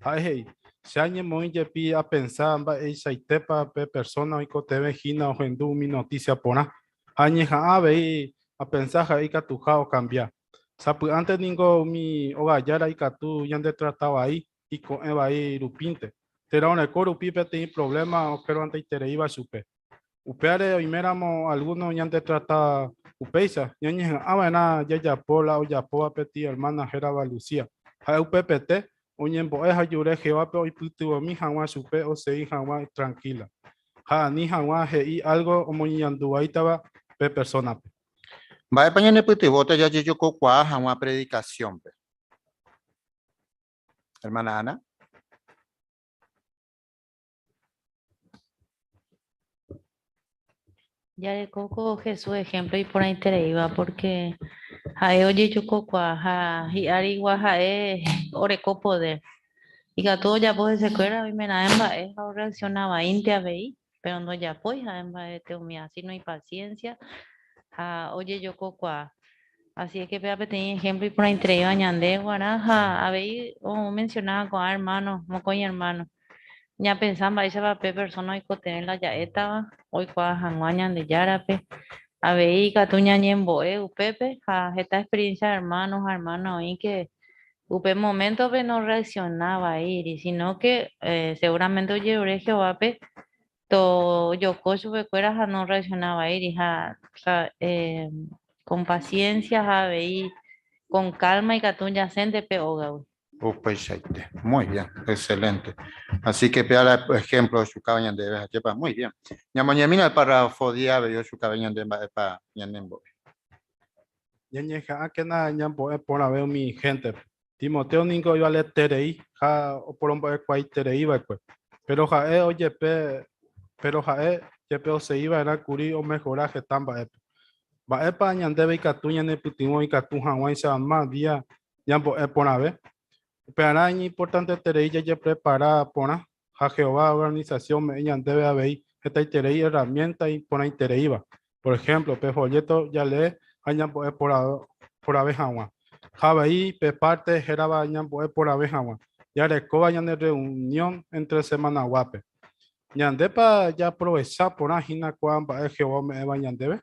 ha'e he'i, Che añemoĩ jepi apensa mba'eichaitépa pe persóna oikotevẽ hína ohendu umi notísia porã, ha añeha'ã avei apensa ha'e ikatuha okambia. Sapy'ánte ningo umi ogajára ikatu ñandetrata vai iko'ẽ vai rupínte, térã oreko rupi peteĩ provléma okeruanteitereíva chupe. Upévare oiméramo algúno ñandetrata upéicha, ñañeha'ã va'erã jajapo la ojapóva peteĩ ermána hérava Lucía. Ha'e upepete oñembo'e ha ojure Jehovápe oipytyvõmi hag̃ua chupe osegi hag̃ua trankíla, ha ani hag̃ua he'i álgo omoñeñanduvaítava pe persónape. Mba'épa ñanepytyvõta jajejokokuaa hag̃ua predikasiónpe? Hermana Ana. Jareko ko Jesús ejemplo iporãitereíva porque ha'e ojejokokuaa ha hi'árigua ha'e oreko poder. Ikatu ojapo hesekuéra oimeraẽ mba'e ha orreacciona vaínte avei, pero ndojapói ha'e mba'ete umi así no ipaciencia ha ojejokokuaa. Así es que péva peteĩ ejemplo iporãitereíva ñande guarã ha avei omencionaba ko'ã hermano, mokõi hermano. Ñapensa mba'éichapa pe persona oikotevẽ la ja'étava oikuaa hag̃ua Ñandejárape. Avei ikatu ñañembo'e upépe ha heta experiencia hermano ha hermana oĩ que upe momento-pe no reacciona vaíri, sino que seguramente ojerure Jehovápe tojoko chupekuéra ha no reacciona vaíri ha con paciencia ha avei con calma ikatu jasẽnte pe ógagui. Upeichaite. Muy bien, excelente. Así que péa la ejemplo ochukáva ñandéve, ajépa? Muy bien. Ñamoñemína el párrafo día avei ochukáve ñande mba'épa ñanembo'e. Ñañeha'ãkena ñambo'e porãve umi héntepe. Timoteo ningo ivaleterei ha oporombo'ekuaaiterei va'ekue. Péro ha'e ojepe, péro ha'e jepe osegi va'erã kuri omehora heta mba'épe. Mba'épa ñandéve ikatu ñanepytyvõ ikatu hag̃uáicha ama día ñambo'e porãve? Upearã iñimportanteterei jajeprepara porã ha Jehová organisasión ome'ẽ ñandéve avei hetaiterei erramiénta iporãitereíva. Por ehémplo, pe folléto jalee ha ñambo'e porãve hag̃ua. Ha avei pe párte hérava ñambo'e porãve hag̃ua, jarekóva ñane rreunión éntre semanaguápe. Ñandépa jaaprovecha porã hína ko'ã mba'e Jehová ome'ẽva ñandéve?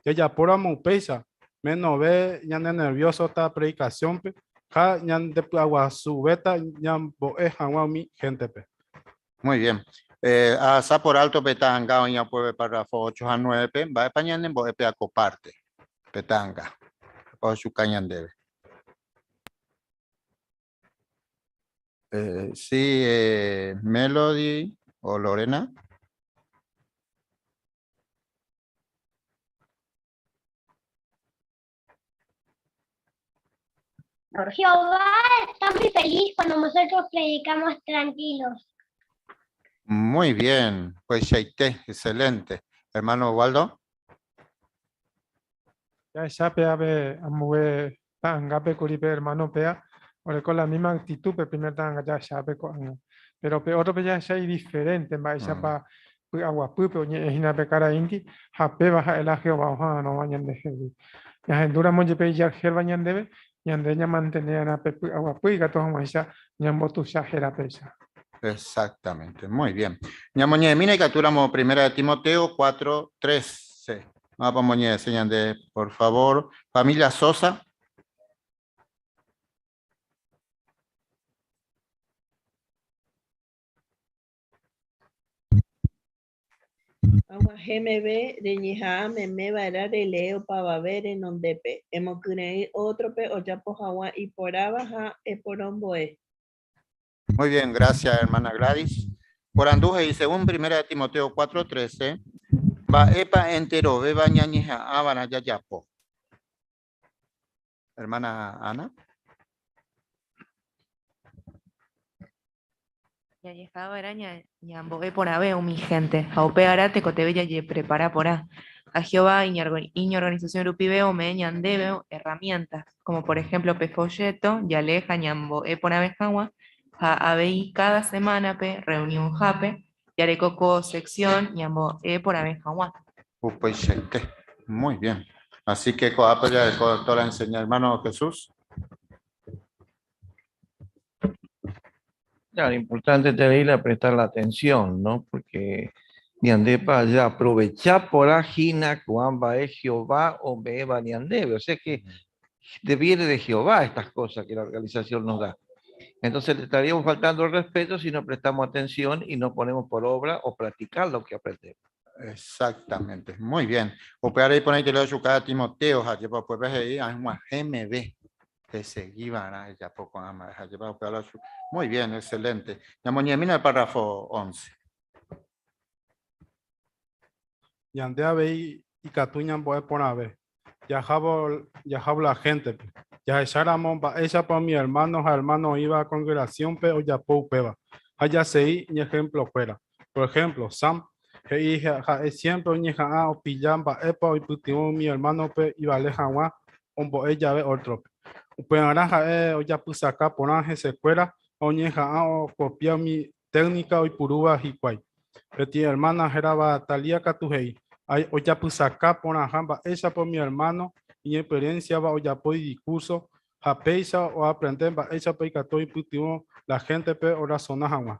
Jajapóramo upéicha, menove ñanenerviósota predicación-pe ha ñandepy'aguasuvéta ñambo'e hag̃ua umi héntepe. Muy bien. Eh, ahasa por alto pe ta'anga oĩ apueve párrafo 8 ha 9-pe, mba'épa ñanembo'e pe ako parte, pe ta'anga, ohechuka ñandéve. Eh, sí, eh, Melody o Lorena. Jehová está muy feliz cuando nosotros predicamos tranquilos. Muy bien, pues Sheite, excelente. Hermano Waldo. Jahecha pe ave ambue ta'angápe kuri pe hermano péa oreko la misma actitud pe primer ta'anga jahechápe ko'ág̃a. Pero pe ótrope jahecha idiferente mba'éichapa py'aguapýpe oñe'ẽ hína pe karaíndi ha péva ha'e la Jehová oha'arõva ñandehegui. Ñahendúramo jepe ijarhélva ñandéve, ñande ñamantene'arã pe py'aguapy ikatu hag̃uáicha ñambotuicha héra péicha. Exactamente, muy bien. Ñamoñe'ẽmína ikatúramo Primera de Timoteo 4, 13. Mávapa omoñe'ẽse ñande, por favor. Familia Sosa. Ag̃uahẽ meve reñeha'ã meme va'erã relee opavave renondépe, emokyre'ỹ ótrope ojapo hag̃ua iporãva ha eporombo'e. Muy bien, gracias, hermana Gladys. Porandu he'i, según Primera de Timoteo 4:13, mba'épa enterovéva ñañeha'ãva'erã jajapo? Hermana Ana. Ñañeha'ãva'erã ñambo'e porãve umi hénte, ha upearã tekotevẽ jajeprepara porã. Ha Jehová iñorganisasión rupive ome'ẽ ñandéve herramientas, como por ejemplo pe folleto jalee ha ñambo'e porãve hag̃ua, ha avei káda semánape rreunionhápe jareko ko sección ñambo'e porãve hag̃ua. Upeichaite. Muy bien. Así que ko'ápe jareko toda la enseñanza, hermano Jesús. Claro, importante tener la prestar la atención, ¿no? Porque ñandépa jaaprovecha porã hína ko'ã mba'e Jehová ome'ẽva ñandéve. O sea que viene de Jehová estas cosas que la organización nos da. Entonces le estaríamos faltando el respeto si no prestamos atención y no ponemos por obra o practicar lo que aprendemos. Exactamente, muy bien. Upévare iporãite ohechuka Timoteo ha jepa upépe he'i ag̃uahẽ meve pesegi va'erã ejapo ko'ã mba'e ha jepa upéva la Muy bien, excelente. Ñamoñe'ẽmína el párrafo 11. Ñande avei ikatu ñambo'e porãve. Jahávo jahávo la héntepe. Jahecháramo mba'éichapa umi ermáno ha ermána oĩva kongregasiónpe ojapo upéva, ha jasegi iñehemplokuéra. Por ehémplo, Sam he'i ha'e siémpre oñeha'ã opilla mba'épa oipytyvõ umi ermánope ivale hag̃ua ombo'e jave ótrope. Upearã ha'e ojapysaka porã hesekuéra ha oñeha'ã okopia umi téknika oipurúva hikuái. Peteĩ ermána hérava Talia katu he'i, Ojapysaka porãha mba'éichapa umi ermáno iñexperiénsiava ojapo idiskúrso ha péicha oaprende mba'éichapa ikatu oipytyvõ la héntepe orasona hag̃ua.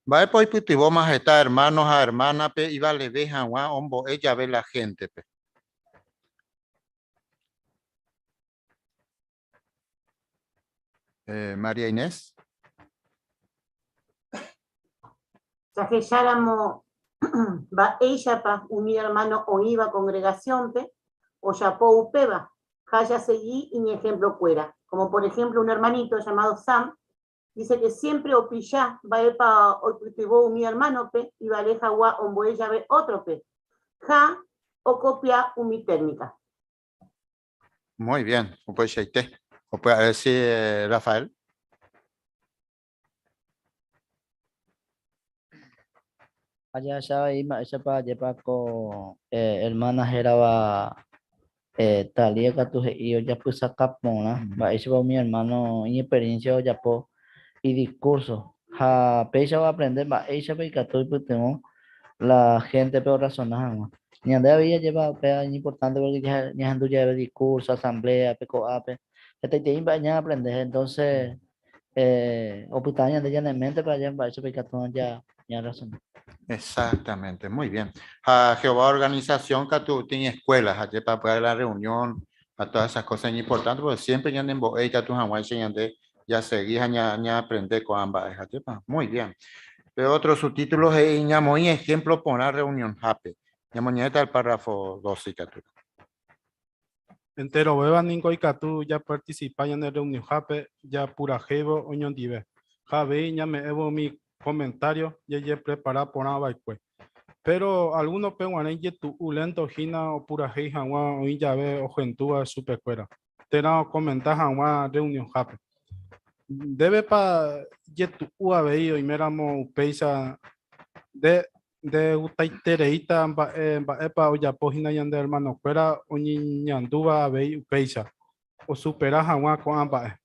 Mba'épa oipytyvõma heta ermáno ha ermánape ivaleve hag̃ua ombo'e jave la héntepe? Eh, María Inés. Jahecháramo mba'éichapa umi ermáno oĩva kongregasiónpe ojapo upéva ha jasegi iñehemplokuéra. Como por ejemplo un hermanito llamado Sam dice que siempre opilla mba'épa oipytyvõ umi ermánope ivale hag̃ua ombo'e jave ótrope ha okopia umi técnica. Muy bien, upeichaite. Upe sí, eh, Rafael. Ha jahecha avei mba'éichapa ajépa ko ermána hérava Thalía katu he'i ojapysaka porã mba'éichapa umi ermáno iñexperiénsia ojapo idiskúrso ha péicha oaprende mba'éichapa ikatu oipytyvõ la héntepe orrasona hag̃ua. Ñande avei ajépa upéva iñimportánte pórke ñahendu jave diskúrso, asambléape, ko'ápe, hetaiterei mba'e ñaaprende, entónse opyta ñande ñane méntepe aja mba'éichapa ikatu ñarrasona. Exactamente, muy bien. Ha Jehová organización katu oĩ escuela, ajépa pya'e la reunión, ha todas esas cosas importantes, porque siempre ñanembo'e ikatu hag̃uáicha ñande jasegi ha ñaaprende ko'ã mba'e, ajépa. Muy bien. Pe otro subtítulo he'i ñamoĩ ejemplo porã reunionhápe. Ñamoñe'ẽta el párrafo 12 ikatu. Enterovéva ningo ikatu japarticipa ñane reunionhápe japurahéivo oñondive. Ha avei ñame'ẽvo umi comentario jajeprepara porã va'ekue. Pero alguno-pe g̃uarã ijetu'u lento hína opurahéi hag̃ua oĩ jave ohendúva chupekuéra, térã okomenta hag̃ua reunionhápe. Ndévepa jetu'u avei oiméramo upéicha nde ndegustaitereíta mba'e mba'épa ojapo hína ñande hermanokuéra oñeñandúva avei upéicha, osupera hag̃ua ko'ã mba'e.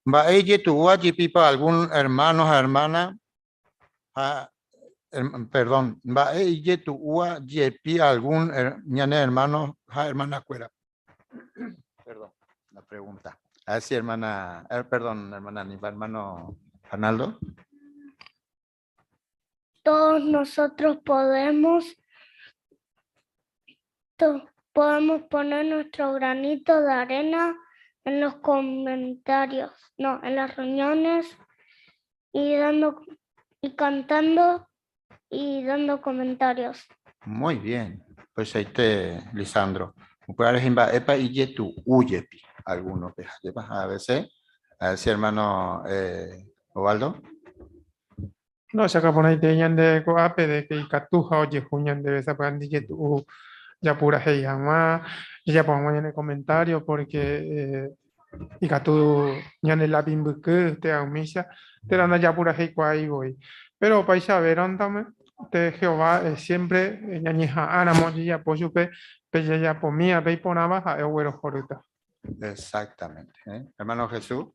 Mba'e ijetu'úva jepípa algún hermano ha hermana ha perdón, mba'e ijetu'úva jepi algún ñane hermano ha hermanakuéra. Perdón, la pregunta. A ver si hermana, perdón, hermana Nifa, hermano Arnaldo. Todos nosotros podemos, podemos poner nuestro granito de arena en los comentarios, no, en las reuniones y dando y cantando y dando comentarios. Muy bien. Pues ahí te, Lisandro. Upévare mba'épa ijetu'u jepi alguno pe ajépa a veces. A ver si hermano Ovaldo. No, che porãite ñande ko'ápe de que ikatu ha ojehu ñandéve sapy'ánte ijetu'u japurahéi hag̃ua, jajapo hag̃ua ñane comentario porque ikatu ñane lápiz mbyky térã umícha térã ndajapuraheikuaái voi. Pero opaichavérõntame te Jehová siempre ñañeha'ãramo jajapo chupe pe jajapomíva pe iporãva ha'e oguerohorýta. Exactamente. ¿Eh? Hermano Jesús.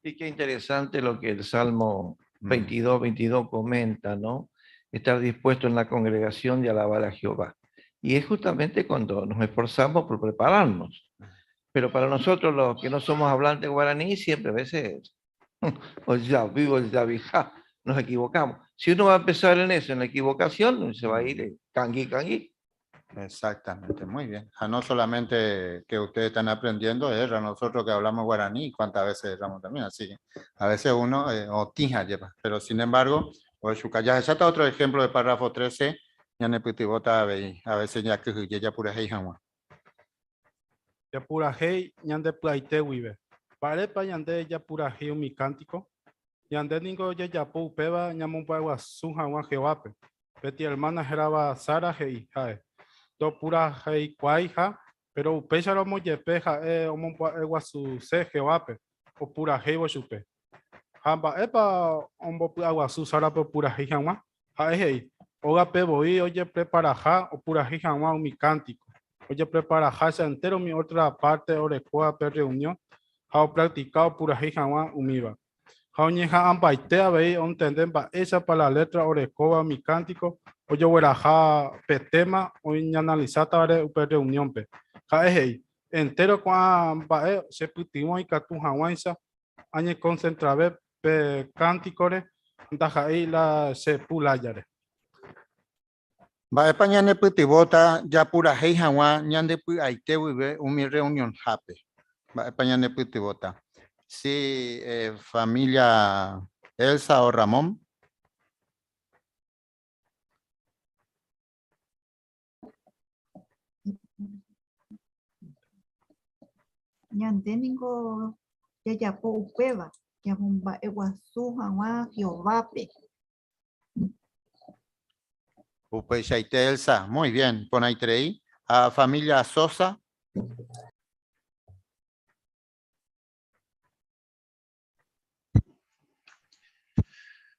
Y qué interesante lo que el Salmo 22, 22 comenta, ¿no? Estar dispuesto en la congregación y alabar a Jehová. Y es justamente cuando nos esforzamos por prepararnos. Pero para nosotros los que no somos hablantes guaraní, siempre a veces, o ya vivo, ya vija, nos equivocamos. Si uno va a empezar en eso, en la equivocación, se va a ir cangui, cangui. Exactamente, muy bien. A no solamente que ustedes están aprendiendo, es a nosotros que hablamos guaraní, cuántas veces erramos también, así que a veces uno o tija lleva, pero sin embargo, pues, ya está otro ejemplo de párrafo 13, ñanepytyvõta avei, a veces ya que ya purahéi hag̃ua. Japurahéi ñande py'aite guive. Mba'érepa ñande japurahéi umi cántico? Ñande ningo jajapo upéva ñamomba'eguasu hag̃ua Jehovápe. Peteĩ hermana hérava Sara he'i ha'e ndopuraheikuaaiha, pero upéicharamo jepe ha'e omomba'eguasuse Jehovápe opurahéivo chupe. Ha mba'épa ombopy'aguasu Sarape opurahéi hag̃ua? Ha'e he'i, ógape voi ojepreparaha opurahéi hag̃ua umi cántico, ojepreparaháicha entero umi otra parte orekóva pe reunión ha opractica opurahéi hag̃ua umíva. Ha oñeha'ãmbaite avei ontende mba'éichapa la letra orekóva umi cántico ojogueraha pe tema oñeanalizátavare upe reunión-pe. Ha'e he'i, entero ko'ã mba'e chepytyvõ ikatu hag̃uáicha añeconcentrave pe cántico-re ndaha'éi la che pu lájare. Mba'épa ñanepytyvõta japurahéi hag̃ua ñande py'aite guive umi reunionhápe. Mba'épa ñanepytyvõta. Sí, familia Elsa o Ramón. Ñande ningo jajapo upéva ñamomba'eguasu hag̃ua Jehovápe. Upeichaite Elsa, muy bien, porãiterei. A familia Sosa.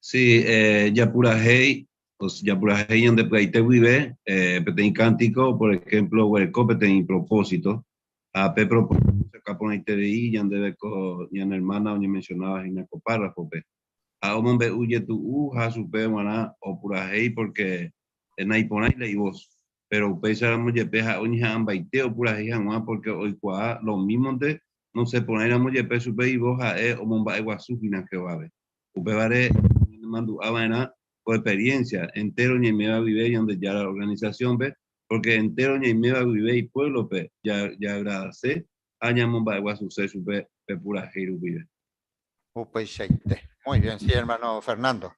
Sí, japurahéi, japurahéi ñande py'aite guive, peteĩ cántico, por ejemplo, oguereko peteĩ propósito, ha pe propósito hesakã porãiterei ñandéve ko ñane hermana oñemencionaba hína ko párrafo-pe. Ha omombe'u jetu'u ha chupe g̃uarã opurahéi porque naiporãi la ivoz, pero upéicharamo jepe ha'e oñeha'ãmbaite opurahéi hag̃ua porque oikuaa lo mímonte nosẽporãiramo jepe chupe ivoz ha'e omomba'eguasu hína Jehovápe. Upévare ñanemandu'a va'erã ko experiencia entero ñaiméva guive Ñandejára organización-pe, porque entero ñaiméva guive ipueblo-pe jaagradase ha ñamomba'eguasuse chupe pe purahéi rupive. Upeichaite. Muy bien, sí, hermano Fernando.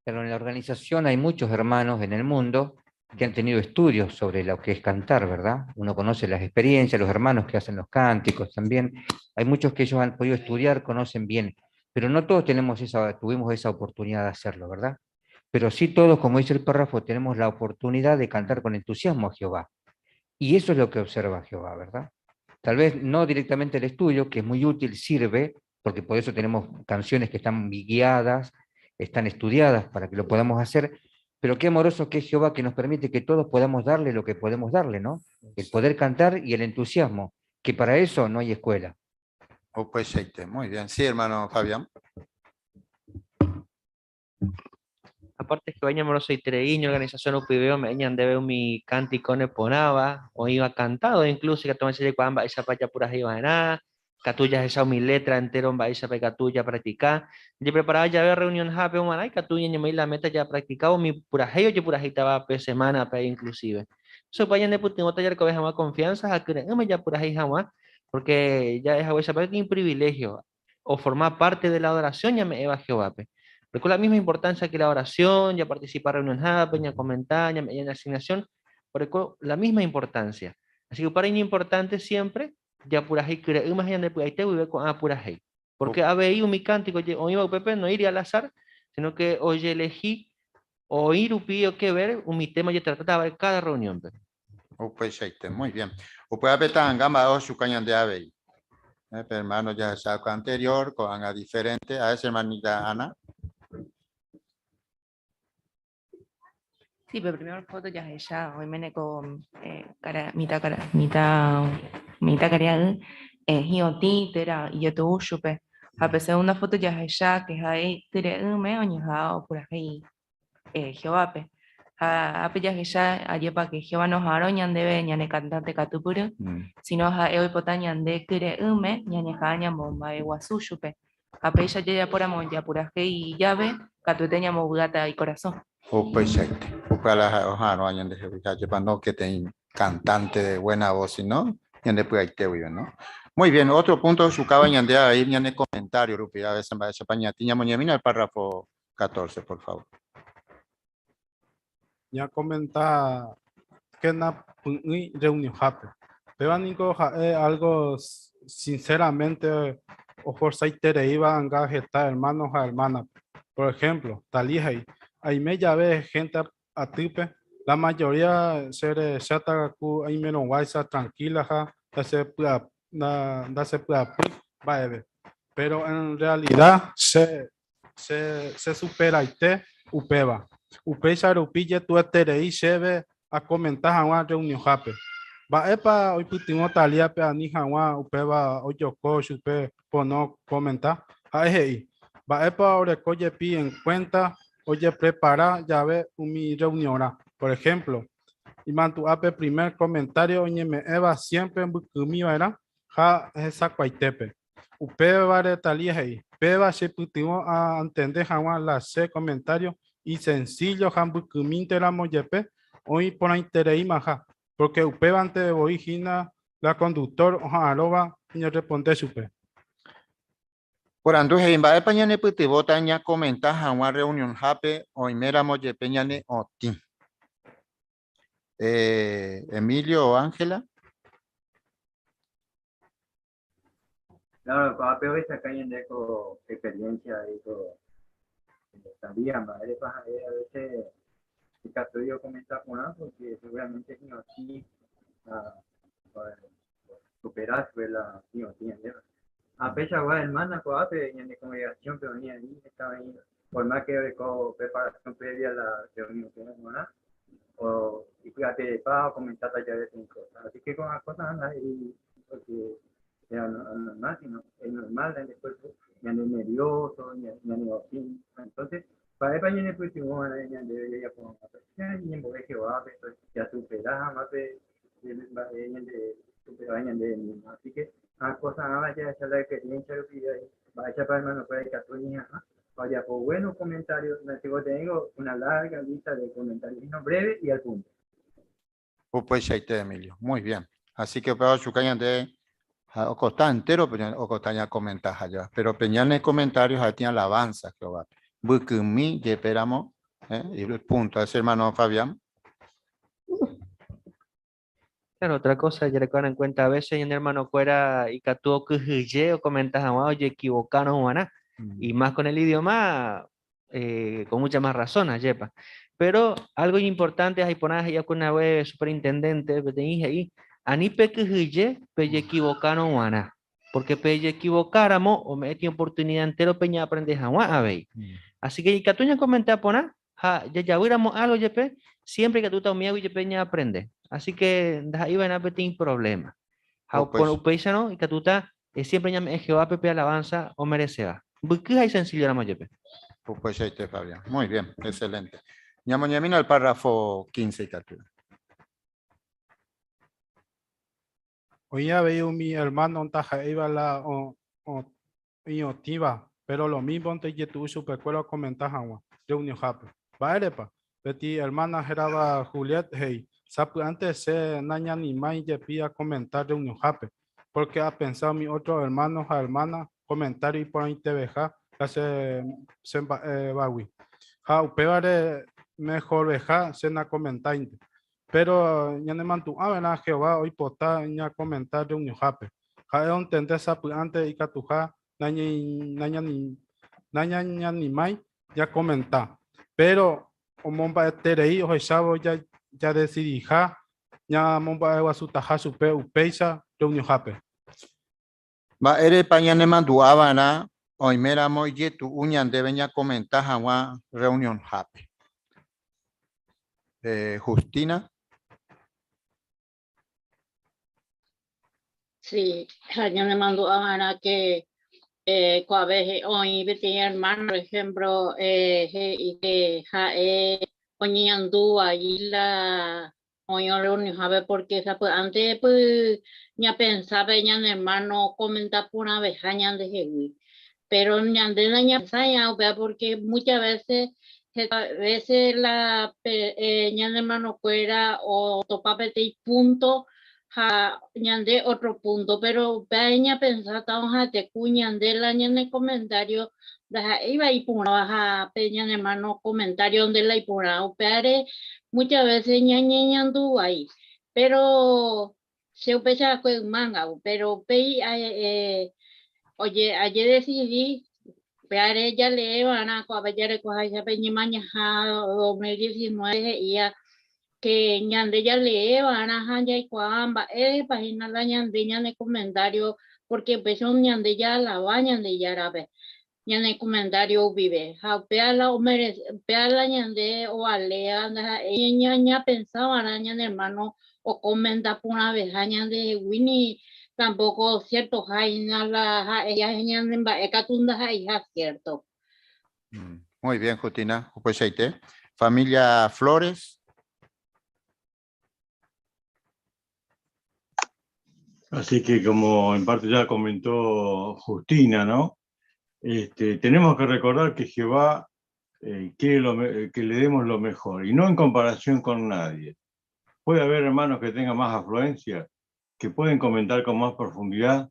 Pero en la organización hay muchos hermanos en el mundo que han tenido estudios sobre lo que es cantar, ¿verdad? Uno conoce las experiencias, los hermanos que hacen los cánticos también. Hay muchos que ellos han podido estudiar, conocen bien, pero no todos tuvimos esa oportunidad de hacerlo, ¿verdad? Pero sí todos, como dice el párrafo, tenemos la oportunidad de cantar con entusiasmo a Jehová. Y eso es lo que observa Jehová, ¿verdad? Tal vez no directamente el estudio, que es muy útil, sirve, porque por eso tenemos canciones que están guiadas, están estudiadas para que lo podamos hacer, pero qué amoroso que es Jehová que nos permite que todos podamos darle lo que podemos darle, ¿no? El poder cantar y el entusiasmo, que para eso no hay escuela. Oh, pues, muy bien. Sí, hermano Fabián. Aparte que vayan amoroso y treíño, organización upiveo, me añan debe mi cántico ne ponaba, o iba cantado incluso, que toma ese cuamba, esa paya pura iba nada, catuya esa mi letra entero, va esa catuya practicar. Yo preparaba ya ver reunión hape humanay, catuya ni me la meta ya practicado mi purajeo, yo purajita pe semana pe inclusive. Eso vayan de putin taller que más confianza, a que me ya purajei jamás, porque ya es agua esa un privilegio o formar parte de la adoración ya me eva Jehová pe. Pero con la misma importancia que la oración, ya participar en reunión hape, ya comentar, ya en asignación, pero con la misma importancia. Así que para mí es importante siempre ya purajei cre más allá de purajei vive con a purajei. Porque a veí mi cántico o iba upepe no iría al azar, sino que oye elegí oír upío que ver un mi tema ya trataba de cada reunión. Pe. Upechaite, muy bien. Upe apetan gama o su cañón de avei. Pero hermano ya saco anterior con anga diferente a esa hermanita Ana. Sí, pero primero foto ya es ella, hoy mene con cara, mitad cara, mitad, mitad carial, hioti, tera, y yo tu chupe. A pesar de una foto ya es ella, que es ahí, tere, me, oñejao, por ahí, Jehová, pe. A pe ya es ella, ayepa que Jehová nos haró, ñandebe, ñane cantante catupuru, sino a hoy pota ñande, tere, me, ñañeja, ñambomba, guasu, chupe. A pe ella ya por amor, ya por ahí, llave, catuete, ñamobugata y corazón. Upechaite. Upala ojano añande jepa no que te cantante de buena voz, sino ñande puaite ¿no? Muy bien, otro punto sucaba ñande ahí ñande comentario rupi a veces va esa pañatiña moñemina el párrafo 14, por favor. Ya comenta que na pui reunión hape. Pero nico algo sinceramente o forza iba anga jeta hermanos a hermana. Por ejemplo, talija ahí me ya ve gente a tipe, la mayoría se chata ku ahí menos guaysa tranquila ja, da se pua, da, da se pua pi, va ebe. Pero en realidad se supera ite upeba. Upeisa rupille tu eterei seve a comentar jaguá reunión jape. Va epa hoy putimo talia pe ani jaguá upeba oyoko chupe por no comentar. Aejei. Va epa orekoye pi en cuenta oye prepara ya ve mi reunión. Por ejemplo, imantu ape primer comentario oye me eva siempre en bukumi ¿verdad? Ja esa cuaitepe. Upeba re talia hei. Peba se putimo a entender jaguá la C comentario y sencillo jan bukuminte la moyepe hoy por interés maja porque upeba ante voy gina la conductor oja arroba y responde supe. Por anduje imba epa ñane pytyvõta ña comenta hag̃ua reunión hápe oiméramo jepe ñane otĩ. Emilio o Ángela. Claro, papi, hoy se caen de con experiencia y con también, madre, paja, a veces el caso yo comenta con algo porque seguramente no así, para superar fue la no tiene, ¿no? A pesar de hermana, pues, ape, en la congregación, pero venía ahí, estaba ahí, por más que con preparación previa a la reunión que ¿no? O, y cuídate de paz, o comentar allá de cosas. Así que con las cosas anda ahí, porque era normal, sino es normal, en el cuerpo, ya no es nervioso, ya no es así. Entonces, para el paño de último, ya de ya con la presión, y en boca que va, pues, ya superas, más de, de, de, de, Upéva ñande mismo. Así que, ha cosa jahecha la experiencia rupi mba'éichapa hermano-kuéra ikatu oñeha'ã ojapo buenos comentarios. Tengo una larga lista de comentarios, sino breve y al punto. Upeichaite, Emilio. Muy bien. Así que upéva ochuka ñande ha okota entero pe okota ñakomenta jajeva. Pero pe ñane comentarios ha'e tĩ alabanza Jehovápe. Mbykymi jepéramo, eh, y el punto. Ese hermano Fabián. Claro, otra cosa, ya recuerdan en cuenta, a veces ñane hermano-kuéra ikatu okyhyje okomenta hag̃ua ojeequivocárõ g̃uarã. Y más con el idioma, con mucha más razón, ajépa. Pero algo importante, iporã he'i superintendente, peteĩ he'i, ani pekyhyje pejeequivocárõ g̃uarã. Porque pejeequivocáramo, ome'ẽti oportunidad entero peñeaprende hag̃ua avei. Así que ikatu ñakomenta porã, ha jajavýramo algo jepe, siempre ikatúta umíagui jepe ñaaprende. Así que ndaha'éiva'erã peteĩ problema. Ha Oh, pues. upéicharõ ikatúta siempre ñame'ẽ Jehovápe pe alabanza omerecéva. Mbyky ha isencilloramo jepe. Upeichaite, Fabián. Muy bien, excelente. Ñamoñemína el párrafo 15 ikatu. Oĩ avei umi hermano ndaha'éiva la oĩotĩva, pero lo mismo ijetu'u chupekuéra okomenta hag̃ua reunionhápe. Mba'érepa? Peteĩ hermana hérava Juliet he'i, sapy'ánte che nañanimái jepi akomenta reunionhápe, porque apensa umi otro hermano ha hermana comentario iporãiteveha la che chemba'évagui. Ha upévare mejorveha che nakomentáinte. Pero ñanemandu'ava'erã Jehová oipota ñakomenta reunionhápe. Ha'e ontende sapy'ánte ikatuha nañañanimái ñakomenta. Pero omomba'eterei ohechávo jadecidiha ñamomba'eguasutaha chupe upéicha reunionhápe. Mba'érepa ñanemandu'ava'erã oiméramo ijetu'u ñandéve ñakomenta hag̃ua reunionhápe. Justina. Sí, ha ñanemandu'ava'erã que ko'ápe oĩ peteĩ hermano, por ejemplo, he'i que ha'e oñeñandu vai la oĩ reunionhápe porque sapy'ánte py ñapensápe ñane hermano comenta porãveha ñandehegui. Pero ñande nañapensái upéva porque muchas veces a veces la ñane hermano-kuéra otopa peteĩ punto ha ñande otro punto, pero upéva ñapensáta ha'eteku ñande la ñane comentario ndaha'éiva iporãva ha pe ñane hermano comentario donde la iporã upévare muchas veces ñañeñandu vai, pero che upéicha ymángau, pero upéi oye aje decidí upévare jaleeva'erã ko'ápe jarekoháicha Ñemañaha 2019 he'ía que ñande jaleeva'erã ha jaikuaa mba'érepa hína la ñande ñane comentario porque upéicha ñande jaalaba Ñandejárape ñane comentario rupive ha upéva la omerece upéva la ñande ovalea ndaha'éi ñapensava'erã ñane hermano okomenta porãveha ñandehegui ni tampoco cierto hína la ha'e ñane mba'e katu ndaha'eiha cierto. Muy bien, Justina. Upeichaite. Familia Flores. Así que como en parte ya comentó Justina, ¿no? Tenemos que recordar que Jehová quiere que le demos lo mejor, y no en comparación con nadie. Puede haber hermanos que tengan más afluencia, que pueden comentar con más profundidad.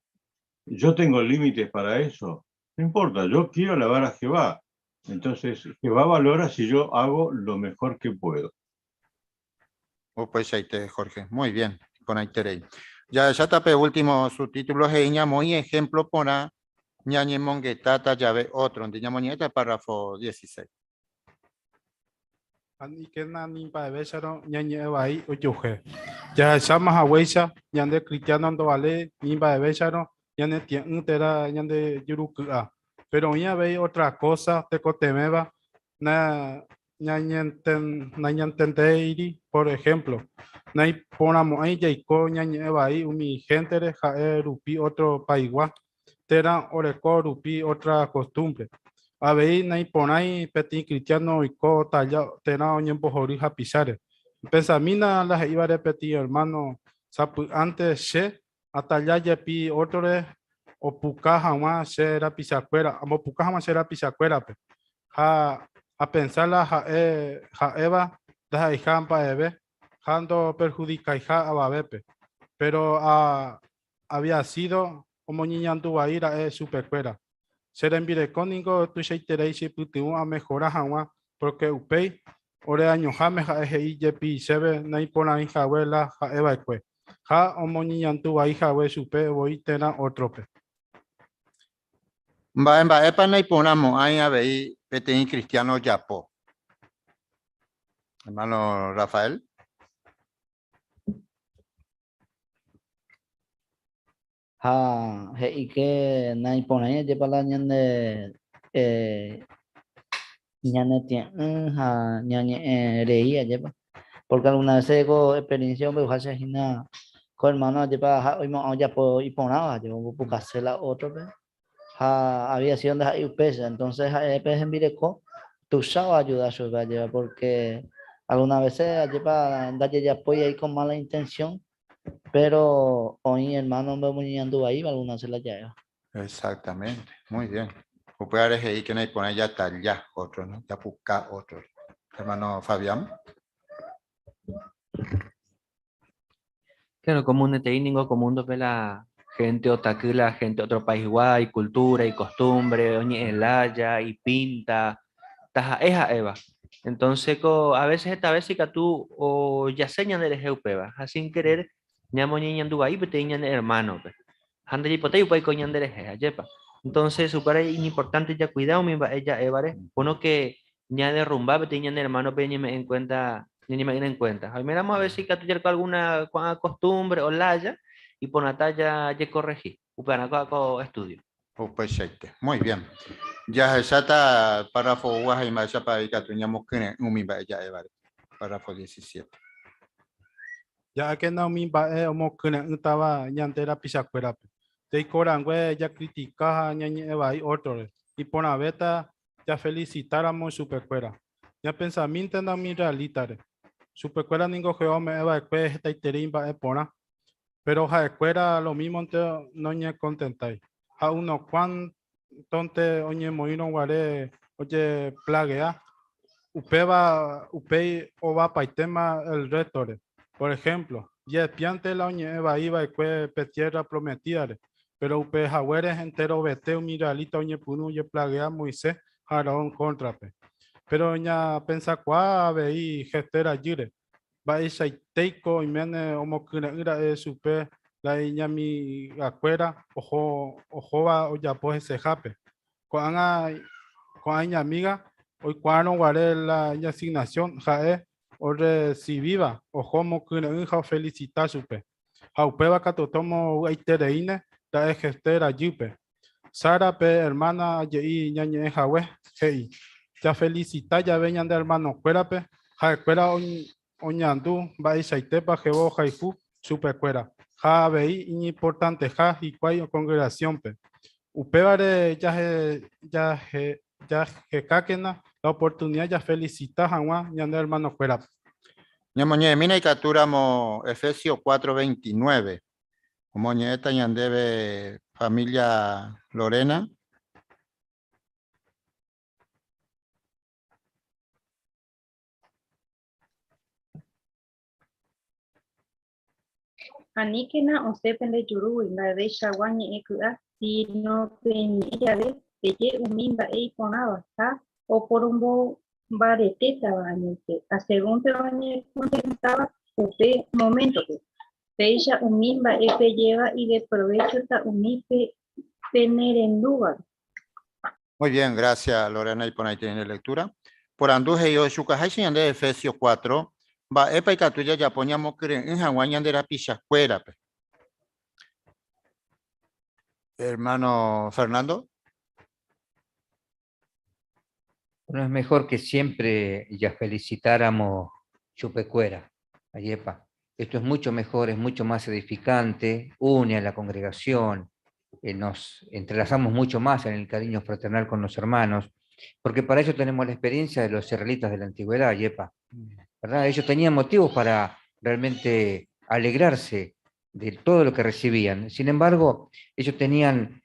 Yo tengo límites para eso. No importa, yo quiero alabar a Jehová. Entonces, Jehová valora si yo hago lo mejor que puedo. Oh, pues ahí te, Jorge. Muy bien, con Aiterei. Ya, ya tape último subtítulo, he'i ñamoĩ ejemplo porã ñañemongetáta jave otro, donde ñamoñe'ẽta párrafo 16. Aníkena ni mba'evéicharõ ñañe'ẽ vai ojuehe. Jahecháma haguéicha ñande cristiano ndovaléi ni mba'evéicharõ ñane tie'ỹ térã ñande juruky'a. Pero oĩ avei otra cosa tekotevẽva na nañantendeiri, por ejemplo, naiporãmo'ãi jaiko ñañe'ẽ vai umi gentere ha'e rupi otro paigua, térã oreko rupi otra costumbre. Avei naiporãi peteĩ cristiano oiko talla térã oñembohory hapicháre. Pensamína la he'ívare peteĩ hermano sapy'ánte che. Atalla jepi ótrore opuka hag̃ua che rapichakuéra, ambopuka hag̃ua che rapichakuérape. Ha apensa la ha'e ha'éva ndaha'eiha mba'eve ha ndoperhudikaiha avavépe. Péro a había sido omoñeñandu vai ra'e chupekuéra. Che rembireko ningo tuichaiterei chepytyvõ amehora hag̃ua, pórke upéi ore añoháme ha'e he'i jepi chéve naiporãi hague la ha'e va'ekue, ha omoñeñandu vai hague chupe voi térã ótrope. Mba'e mba'épa naiporãmo'ãi avei peteĩ kristiáno ojapo? Hermano Rafael. Ha he'i ke naiporãi ajépa la ñande ñane tie'ỹ ha ñañe'ẽ rei ajépa. Porque alguna vece ko experiencia ombe'uha che hína ko hermano ajépa ha oimo'ã ojapo iporãva ajépa ombopukase la ótrope ha había sido ndaha'éi upéicha. Entonces ha'e pe hembireko tuicha oayuda chupe ajépa porque alguna vece ajépa ndajejapói ai con mala intención Pero oĩ hermano omoñeñandu vaíva alguna se la ja'éva. Exactamente, muy bien. Upévare he'i que naiporã jatalla otro, ¿no? Japuka otro. Hermano Fabián. Claro, comúnmente ningo ko múndope la gente otaky la gente otro paisgua, icultura, icostumbre, oñe'ẽ laya, ipinta, taha'e ha'éva. Entonces ko a veces heta veces ikatu ojase ñande rehe upéva ha sin querer ñamoñeñandu vai peteĩ ñane hermano-pe. Ha ndajaipotái upe oiko ñande rehe, ajépa. Entonces upévare iñimportante jakuida umi mba'e ja'évare, pono que ñaderrumba peteĩ ñane hermano-pe ñañeme'ẽ en cuenta, ñañeme'ẽne en cuenta. Ha oiméramo a veces ikatu jareko alguna ko'ã costumbre o laya, iporãta jajekorrehi. Upearã ko'ã ko estudio. Upeichaite. Muy bien. Jahecháta párrafo oúva ha imba'éichapa ikatu ñamokyre'ỹ umi mba'e ja'évare. Párrafo 17. Ja'ékena umi mba'e omokyre'ỹtava ñande rapichakuérape. Jaiko rangue jakritika ha ñañe'ẽ vai ótrore. Iporãvéta jafelisitáramo chupekuéra. Ñapensamíntena umi israelítare. Chupekuéra ningo Jehová ome'ẽ va'ekue hetaiterei mba'e porã. Péro ha'ekuéra lomímonte noñekontentái. Ha unos kuántonte oñemoĩrõ guare ojeplagea, upéva upéi ovapaitéma el réstore. Por ehémplo, jepiánte la oñe'ẽ vai va'ekue pe Tiérra Prometídare, péro upe haguére enterovete umi israelita oñepyrũ ojeplagea Moisés ha Aarón kóntrape. Péro ñapensakuaa avei Jefté rajýre, Mba'eichaitéiko oiméne omokyre'ỹ ra'e chupe la iñamigakuéra oho ohóva ojapo hesehápe. Ko'ág̃a ko'ã iñamíga oikuaárõ guare la iñasignasión ha'e orresivíva oho omokyre'ỹ ha ofelisita chupe. Ha upéva katuete omovy'aitereíne ra'e Jefté rajýpe. Sara pe ermána aje'i ñañe'ẽ hague, he'i, Jafelisita jave ñande ermanokuérape, ha'ekuéra oñandu mba'eichaitépa Jehová ohayhu chupekuéra, ha avei iñimportanteha hikuái kongregasiónpe. Upévare jahekákena la oportunida jafelisita hag̃ua ñande ermanokuérape. Ñamoñe'ẽmína ikatúramo Efesios 4:29. Omoñe'ẽta ñandéve familia Lorena. Aníkena osẽ pende jurúgui mba'eveichagua ñe'ẽ ky'a, síno peñe'ẽ jave peje umi mba'e iporãva ha oporomombaretétava añoite, asegún pe oñekontentáva upe moméntope. Péicha umi mba'e pejéva ideprovéchota umi penerendúvape. Muy bien, gracias Lorena iporãite ñande lectura. Porandu he'i ohechukaháicha ñande Efesios 4, mba'épa ikatu jajapo ñamokyre'ỹ hag̃ua ñande rapichakuérape. Hermano Fernando. No es mejor que siempre ya felicitáramos chupekuéra, ayepa. Esto es mucho mejor, es mucho más edificante, une a la congregación, nos entrelazamos mucho más en el cariño fraternal con los hermanos, porque para eso tenemos la experiencia de los israelitas de la antigüedad, ayepa. ¿Verdad? Ellos tenían motivos para realmente alegrarse de todo lo que recibían. Sin embargo, ellos tenían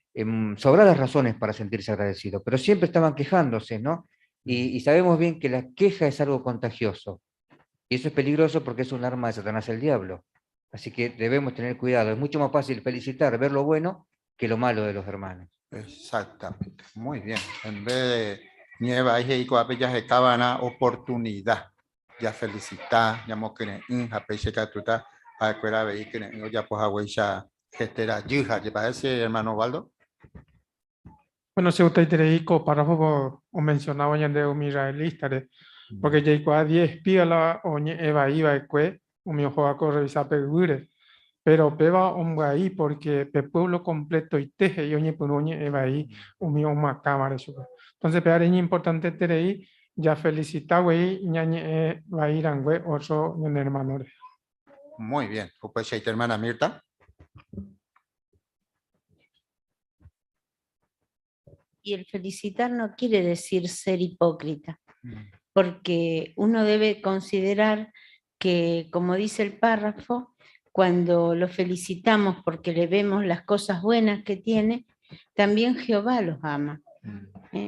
sobradas razones para sentirse agradecidos, pero siempre estaban quejándose, ¿no? Y sabemos bien que la queja es algo contagioso. Y eso es peligroso porque es un arma de Satanás el diablo. Así que debemos tener cuidado. Es mucho más fácil felicitar, ver lo bueno, que lo malo de los hermanos. Exactamente. Muy bien. En vez de nieva, y ya estaban oportunidad. Ya felicitar, ya mo creen, ja catuta, a cuera ve creen, ya pues agüecha gestera yuja, ¿te parece, hermano Waldo? Bueno, si usted tiene párrafo o mencionaba ya de un israelita, porque ya a 10 píala o eva iba ekue, umi ojo revisar pegure, pero peba ahí porque pe pueblo completo y teje y oñe punoñe eva ahí umi oma cámara eso. Entonces, pe es importante terei ya felicita güey ñañe va irangüe otro ñane hermano. Muy bien. Pues hermana Mirta. Y el felicitar no quiere decir ser hipócrita, porque uno debe considerar que, como dice el párrafo, cuando lo felicitamos porque le vemos las cosas buenas que tiene, también Jehová los ama.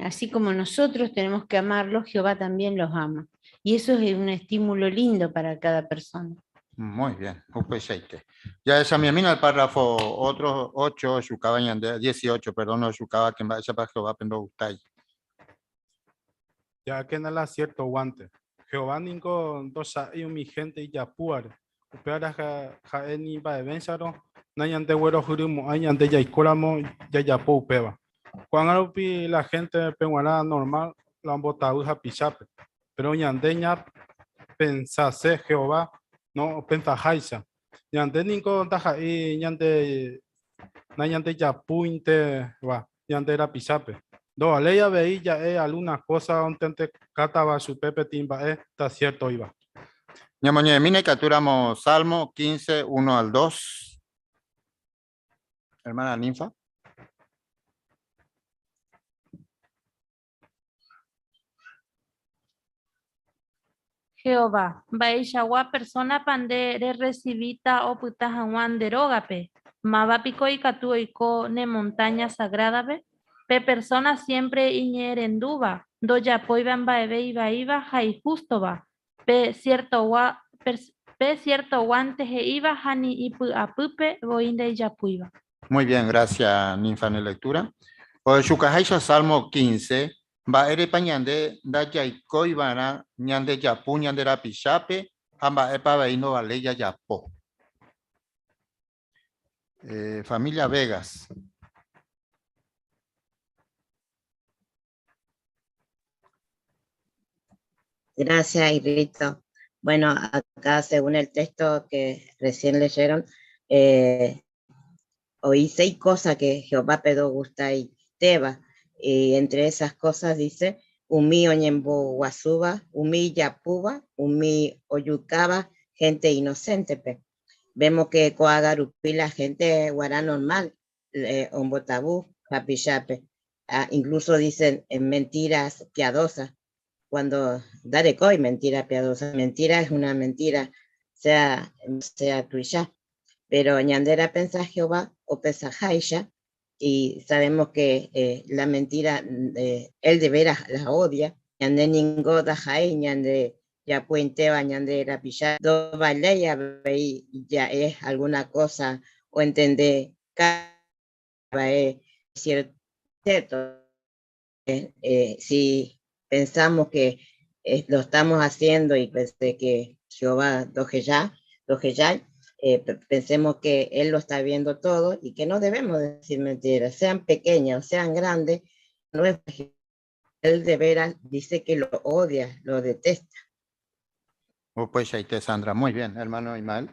Así como nosotros tenemos que amarlos, Jehová también los ama. Y eso es un estímulo lindo para cada persona. Muy bien, upeseite. Ya esa mi el párrafo otro 8, Shucaba 18, perdón, Shucaba, quien va a esa para Jehová, pero gustai. Ya que no la cierto guante. Jehová ningo dosa y mi gente y yapuar. Upeara ja ja ni ba evensaro, nayan de güero jurumo, ayan de yaikoramo, ya yapo upeba. Cuando la gente penguara normal, la botado pichape. Pero ñandeña pensase Jehová no pensajaisa. Ñande ningo taja y ñande na ñande yapuinte va, ñande era pichape. Do aleya veía e alguna cosa ontente cataba su pepe timba e está cierto iba. Ñamoñe mine capturamos Salmo 15, 1 al 2. Hermana Ninfa. Jehová, mba'eichagua persona pande recibita opyta hag̃ua nde rógape, máva piko ikatu oiko ne montaña sagradape, pe persona siempre iñe'ẽrendúva, ndojapóiva mba'eve ivaíva ha ijústova, pe ciertoguánte he'íva ha ni ipy'apýpe voi ndaijapúiva. Muy bien, gracias, Ninfa, en lectura. Ohechukaháicha Salmo 15, mba'érepa ñande ndajaikóiva'erã ñande japu ñande rapichápe ha mba'épa avei ndovaléi jajapo. Familia Vegas. Gracias, Irrito. Bueno, acá según el texto que recién leyeron, oí 6 cosas que Jehová pedo gusta y teba, y entre esas cosas dice, umi oñembo guasuba, umi yapuba, umi oyucaba, gente inocente. Pe. Vemos que coagarupi la gente guará normal, ombotabú, papichape. Ah, incluso dicen en mentiras piadosas, cuando dare coi mentira piadosa, mentira es una mentira, sea tuya. Pero ñandera pensa Jehová o pensa Jaisha, y sabemos que la mentira, él de veras la odia. Ñande ningo da jai, ñande ya puenteba, ñande era pillar, do baleya vei, ya es alguna cosa, o entender, es cierto. Si pensamos que lo estamos haciendo y pensé que Jehová doje ya, pensemos que Él lo está viendo todo y que no debemos decir mentiras, sean pequeñas o sean grandes, no es Él de veras dice que lo odia, lo detesta. Oh, pues ahí te, Sandra, muy bien, hermano Imael.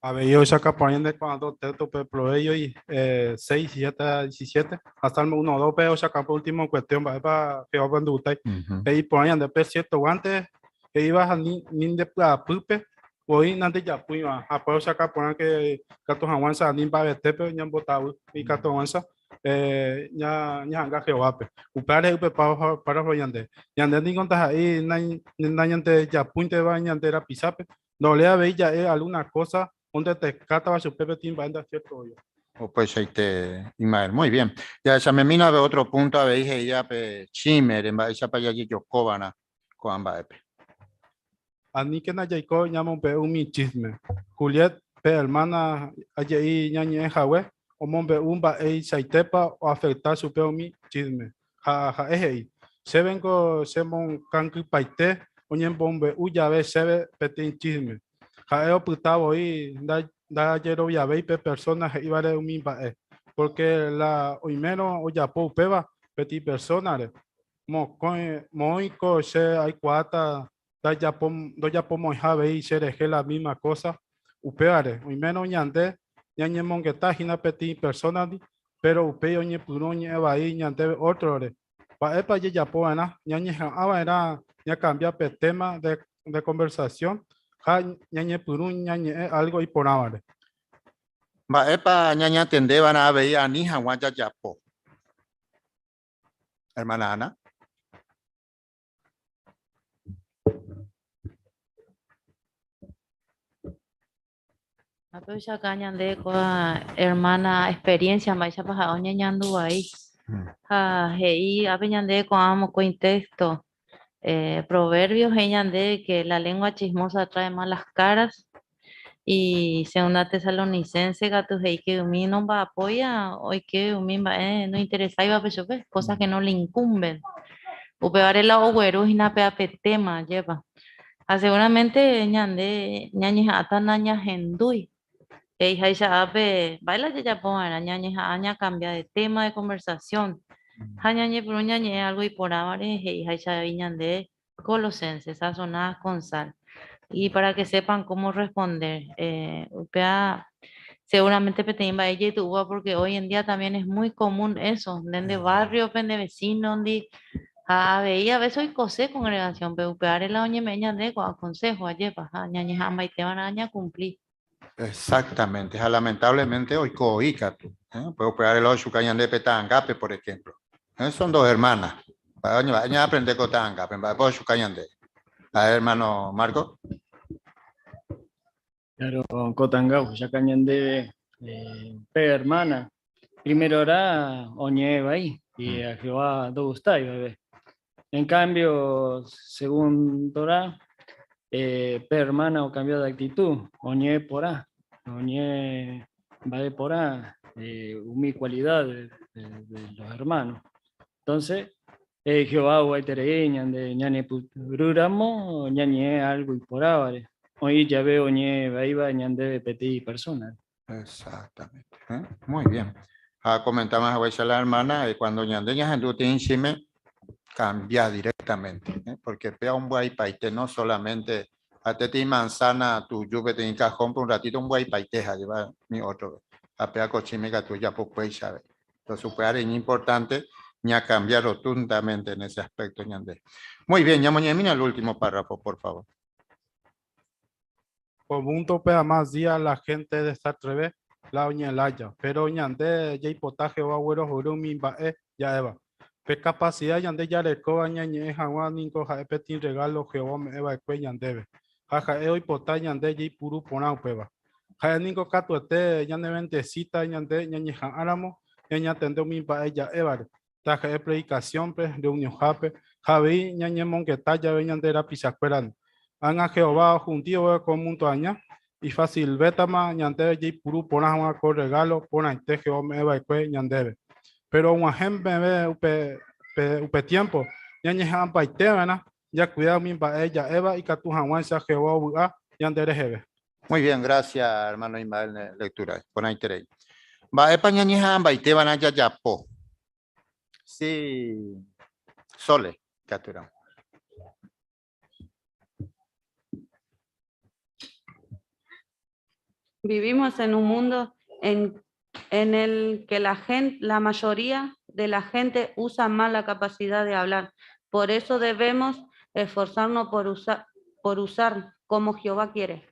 A ver, yo saca poniendo cuando te tope pro ello y 6, 7, 17, hasta el 1, 2, pero saca por último cuestión, va pa que va cuando usted. Y poniendo de cierto guante, que iba a ni de la pupe, hoy nante ya puima, a poder sacar poner que gato avanza, ni va a vete, pero ya botado y gato avanza, ya, ya anga Jehová, pe. Upare, upe, pa, para royande. Yande ni contas ahí, na, ni, na, yande ya puinte va, yande era pisape. No le veía alguna cosa. Ondetekátava chupe peteĩ mba'e ndaciértoiva. Upeichaite, Ismael. Muy bien. Jahechamemína ave otro punto avei he'íva pe chímere mba'éichapa jajejokova'erã ko'ã mba'épe. Aníkena jaiko ñamombe'u umi chisme. Juliet, pe ermána aje'i ñañe'ẽ hague, omombe'u mba'eichaitépa oafekta chupe umi chisme. Ha ha'e he'i, Chévengo chemokangypaite oñemombe'u jave chéve peteĩ chisme. Ha'e opyta voi ndajeroviavéi pe persóna he'ívare umi mba'e, pórke la oimérõ ojapo upéva peteĩ persónare, mokõi, moõiko che aikuaáta ndojapomoĩha avei cherehe la mísma kósa. Upévare, oimérõ ñande ñañemongeta hína peteĩ persónandi, péro upéi oñepyrũ oñe'ẽ vai ñandéve ótrore, mba'épa jajapo va'erã? Ñañeha'ã va'erã ñakambia pe téma de konversasión ha ñañepyrũ ñañe'ẽ álgo iporãvare. Mba'épa ñañatende va'erã avei ani hag̃ua jajapo? Hermana Ana. Upéicha acá ñande kóva hermana experiencia mba'éichapa ha'e oñeñandu vai. Ha he'i ápe ñande ko'ã mokõi texto. Proverbios he'i ñande que la lengua chismosa trae malas caras y Segunda Tesalonicense katu he'i que umi nomba'apóiva oike umi mba'e nointeresáivape chupe, cosas que no le incumben. Upévare la ogueru hína pe ape tema, ajépa. Ha seguramente ñande ñañeha'ãta nañahendúi. He'iháicha ápe, mba'e la jajapo va'erã? Ñañeha'ã ñakambia de tema de conversación. Ha ñañepyrũ ñañe'ẽ algo iporãvare, he'iháicha avei ñande Colosenses, sazonadas con sal. Y para que sepan cómo responder. Upéva seguramente peteĩ mba'e ijetu'úva porque hoy en día también es muy común eso, nde nde barrio-pe, nde vecino-ndi, ha avei a veces oikose congregación-pe, upévare la oñeme'ẽ ñande ko'ã consejo, ajépa, ha ñañeha'ãmbaiteva'erã ñakumpli. Exactamente, ha lamentablemente oiko oĩ katu. Upéva upévare la ochuka ñande pe ta'angápe, por ejemplo. Son dos hermanas. Mba'e ñaaprende ko ta'angápe, mba'épa ochuka ñande. A ver, hermano Marco. Claro, ko ta'anga ohecha ñandéve pe hermana. Primero era oñe'ẽ vai y a Jehová ndogustái va'ekue. En cambio, según Torah, pe hermana ocambió de actitud, oñe'ẽ porã, oñe'ẽ mba'e porã, umi cualidad de los hermanos. Entonces, Jehová oguaiterei ñande ñanepyrũramo ñañe'ẽ algo iporãvare, oĩ jave oñe'ẽ vaíva ñandéve peteĩ persona. Exactamente. ¿Eh? Muy bien. Ha comentaba haguéicha la hermana, cuando ñande ñahendu tĩchime, cambia directamente, ¿eh? Porque pea un guaypaite, no solamente a teti manzana tuyu peteĩ cajón por un ratito un guaypaite ja lleva mi otro. Ha pea cochime katu ya sabe. Entonces, upéva es importante ña cambiar rotundamente en ese aspecto ñande. Muy bien, ya mira el último párrafo, por favor. Ko múndope amás día la hénte desatreve la oñe'ẽ lája, péro ñande jaipota Jehová oguerohory umi mba'e ja'éva. Pe kapasida ñande jarekóva ñañe'ẽ hag̃ua ningo ha'e peteĩ rregálo Jehová ome'ẽ va'ekue ñandéve, ha ha'e oipota ñande jaipuru porã upéva. Ha'e ningo katuete ñanevendesíta ñande ñañeha'ãramo ñañatende umi mba'e ja'évare, taha'e predikasiónpe, rreunionhápe ha avei ñañemongeta jave ñande rapichakuérandi. Ág̃a Jehová ohundi vove ko múndo aña, ifasilvétama ñandéve jaipuru porã hag̃ua ko rregálo porãite Jehová ome'ẽ va'ekue ñandéve. Péro og̃uahẽ meve upe tiémpo, ñañeha'ãmbaite va'erã jakuida umi mba'e ja'éva ikatu hag̃uáicha Jehová ovy'a ñande reheve. Muy bien, gracias, hermano Ismael, lectura. Porãiterei. Mba'épa ñañeha'ãmbaiteva'erã jajapo? Sí, Sole, ikatúramo. Vivimos en un mundo en el que la gente, la mayoría de la gente usa mal la capacidad de hablar. Por eso debemos esforzarnos por usar como Jehová quiere.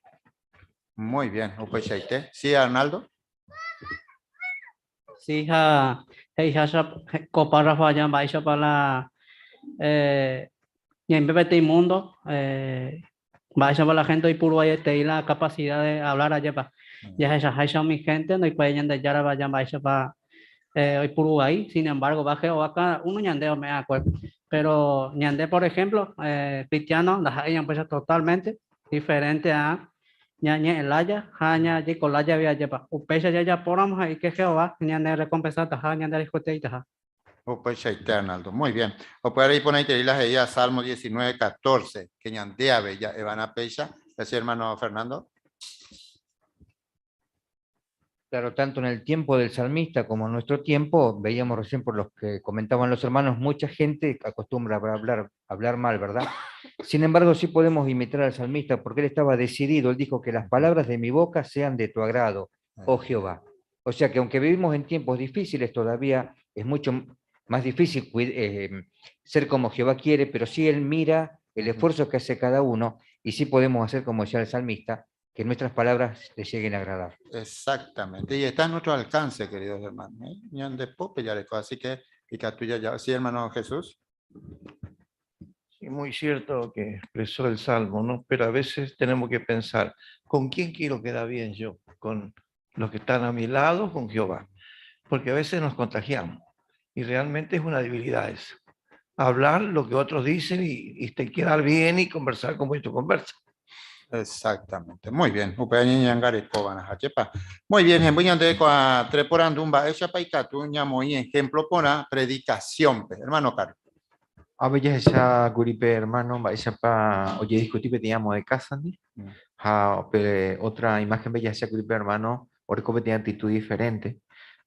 Muy bien, upeichaite. Sí, Arnaldo. Sí, ha he'iháicha ko párrafo aja mba'éichapa la ñaimbe peteĩ mundo, mba'éichapa la gente oipuru vaietei la capacidad de hablar ajépa. Jahechaháicha umi hénte ndoikuaái Ñandejárava ja mba'éichapa oipuru vai, sin embargo, va Jehová cada uno ñande ome'ẽ va'ekue. Pero ñande, por ejemplo, cristiano ndaha'éi ñambohéicha totalmente diferente a ñañe'ẽ lája ha jaiko lája avei ajépa. Upéicha jajapóramo he'íke Jehová ñanerekompensataha ñanderayhueteitaha. Upeichaite, Arnaldo. Muy bien. Upévare iporãiterei la he'íva Salmo 19, 14, que ñande avei ja'eva'erã péicha. Gracias, hermano Fernando. Claro, tanto en el tiempo del salmista como en nuestro tiempo, veíamos recién por los que comentaban los hermanos, mucha gente acostumbra a hablar mal, ¿verdad? Sin embargo, sí podemos imitar al salmista porque él estaba decidido, él dijo que las palabras de mi boca sean de tu agrado, oh Jehová. O sea que aunque vivimos en tiempos difíciles, todavía es mucho más difícil ser como Jehová quiere, pero sí él mira el esfuerzo que hace cada uno y sí podemos hacer como decía el salmista, que nuestras palabras le lleguen a agradar. Exactamente, y está a nuestro alcance, queridos hermanos. Ñande pope ya le co, así que, y que tuya ya. Sí, hermano Jesús. Sí, muy cierto lo que expresó el Salmo, ¿no? Pero a veces tenemos que pensar, ¿con quién quiero quedar bien yo? ¿Con los que están a mi lado o con Jehová? Porque a veces nos contagiamos y realmente es una debilidad eso. Hablar lo que otros dicen y te quedar bien y conversar como tú conversas. Exactamente, muy bien. Upe ñangareko van a hachepa. Muy bien, en voy a andar con tres por andumba, ella pa ikatu ñamoí ejemplo por la predicación, pe. Hermano Carlos. A ver, ya esa guripe, hermano, va esa pa, oye, discutí, pe, teníamos de casa, ¿sí? Ja, pe, otra imagen bella, esa guripe, hermano, orco, pe, tenía actitud diferente.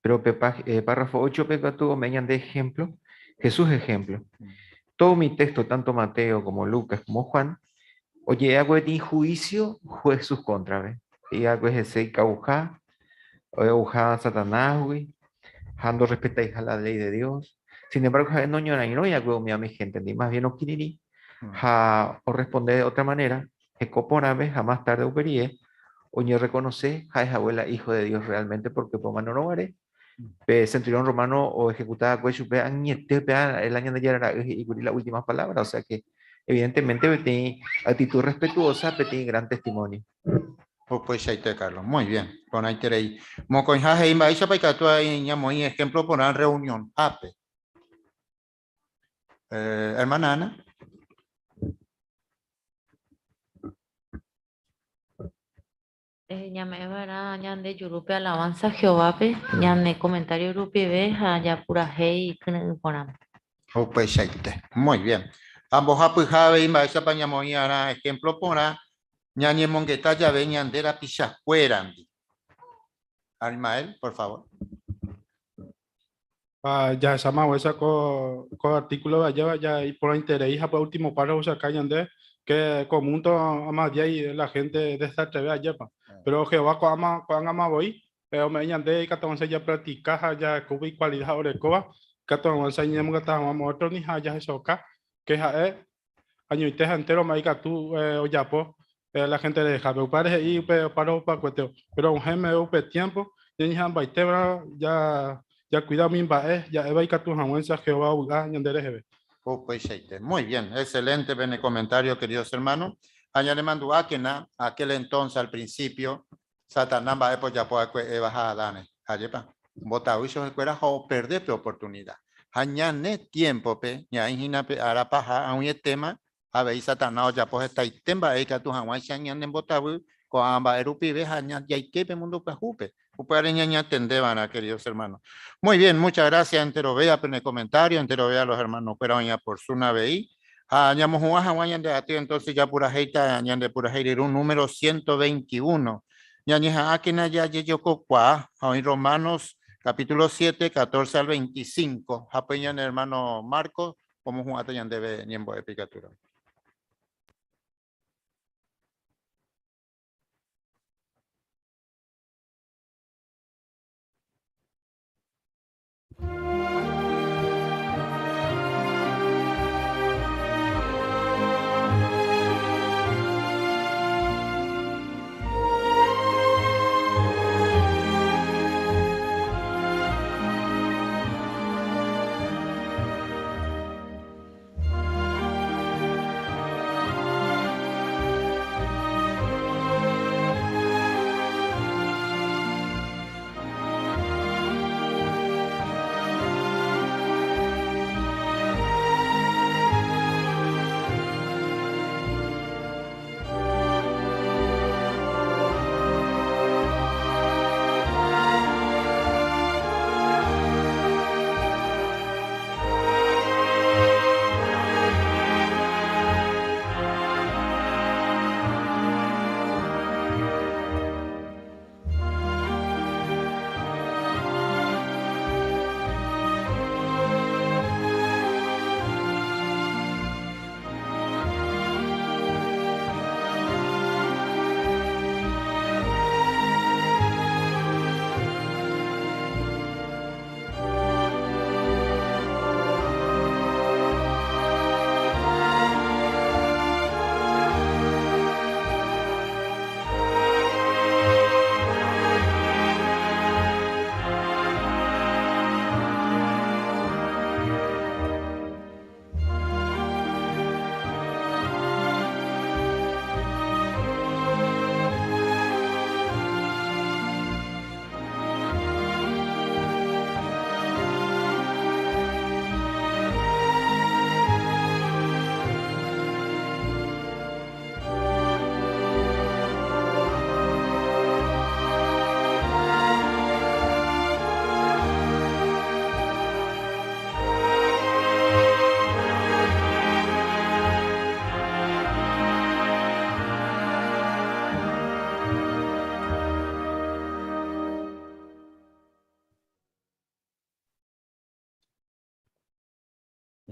Pero, pe, pa párrafo 8, pe, tuvo meñan de ejemplo, Jesús ejemplo. Todo mi texto, tanto Mateo como Lucas como Juan, oye, hago de juicio, Jesús contra, ¿ve? Y hago ese cauja, oye, Satanás, güey, jando respetáis a la ley de Dios. Sin embargo, ja, no ñora y no ya hago mi a mi gente, ni más bien no quirirí, ja, o responder de otra manera, ejecopórame, jamás tarde uperíe, o ni reconoce, ja, es abuela, hijo de Dios realmente, porque por mano no vale. Pe centurión romano o ejecutaba cuello, pe, añete, pe, el año de ayer era, y cubrí la última palabra, o sea que evidentemente tiene actitud respetuosa, pero tiene gran testimonio. Oh, pues ahí te, Carlos, muy bien. Con ahí te ahí. Mocoña, hey, ma, isa pa ikatu ahí, ñamo, ahí, ejemplo por una reunión. Ape. Hermana Ana. Ñame vara, ñande yurupe alabanza Jehová pe, ñande comentario rupi ve, ha, ya pura hey, kne porán. Oh, pues ahí te. Muy bien. Ambos apujabe y maestra pa ñamo, ahí, ara, ejemplo por a, ñañe mongueta ya ve ñandera pichacuerandi. Armael, por favor. Ah, ya esa más, esa co artículo ya, ya, y por interés, ya por último párrafo, o sea, acá ñande, que común to ama día y la gente de esta TV allá, pa. Pero Jehová, co ama, co ama voy, pero me ñande, y que entonces ya practica, ya cuba y cualidad orecoba, que entonces ya ñamo que estamos otro ni ja, ya eso acá, que ja, año y teja entero, marica, tú o ya, po la gente de Jabe, padre y pe, paro pa cueteo. Pero un geme upe tiempo, ya ni han baite, bra, ya, ya cuidado mi ba ya eba y catu jamuenza, Jehová, uga, ñandere jebe. Oh, pues, seite. Muy bien, excelente en el comentario, queridos hermanos. Añade mandu a que na, aquel entonces al principio, Satanás va a pues ya puede que eba ja Adán, ayepa. Bota uso se cuera o perder pe oportunidad. Añane tiempo pe, ña injina pe ara paja a un tema, a ver Satanás ya pues está itemba e que tu jaguay se añane botabu, ko amba erupi ve aña ya ike pe mundo pe jupe. Upuare ña ña tende van a, queridos hermanos. Muy bien, muchas gracias, entero vea en el comentario, entero vea los hermanos, pero ya por su nave ahí. Ah, ñamo juan, juan, ñan de ateo, entonces ya pura jeita, ñan de pura jeita, un número 121. Ña ñeja, ah, que na ya ye yo co cua, ah, en Romanos capítulo 7, 14 al 25. Japeñan hermano Marcos, como Juan ñan debe ñembo de picatura.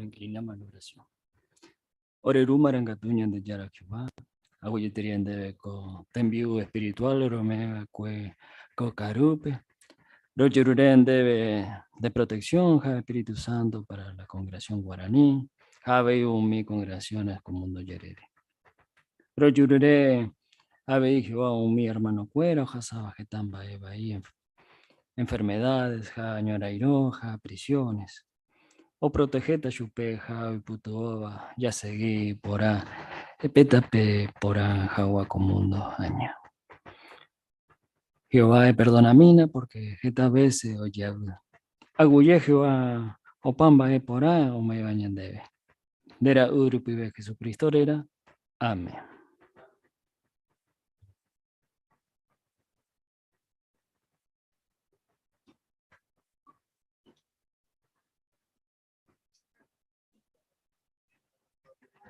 Inclinamos la oración. Ore Ru marangatu Ñandejára Jehová, aguyjeteria ndéve ko tembi'u espiritual rome'ẽva'ekue ko ka'arúpe. Rojerure ndéve de protección ha Espíritu Santo para la congregación guaraní ha avei umi congregaciones ko mundo jerére. Rojerure avei Jehová umi hermano-kuéra ohasáva heta mba'e vai enfermedades ha ñorairõ ha prisiones. Oprotegéta chupe ha oipytyvõva jasegi porã pe tape porã hag̃ua ko múndo aña. Jehová eperdonamína pórke heta vése ojeavy. Aguyje Jehová opa mba'e porã ome'ẽva ñandéve. Nde ra'y rupive Jesucristo réra. Amén.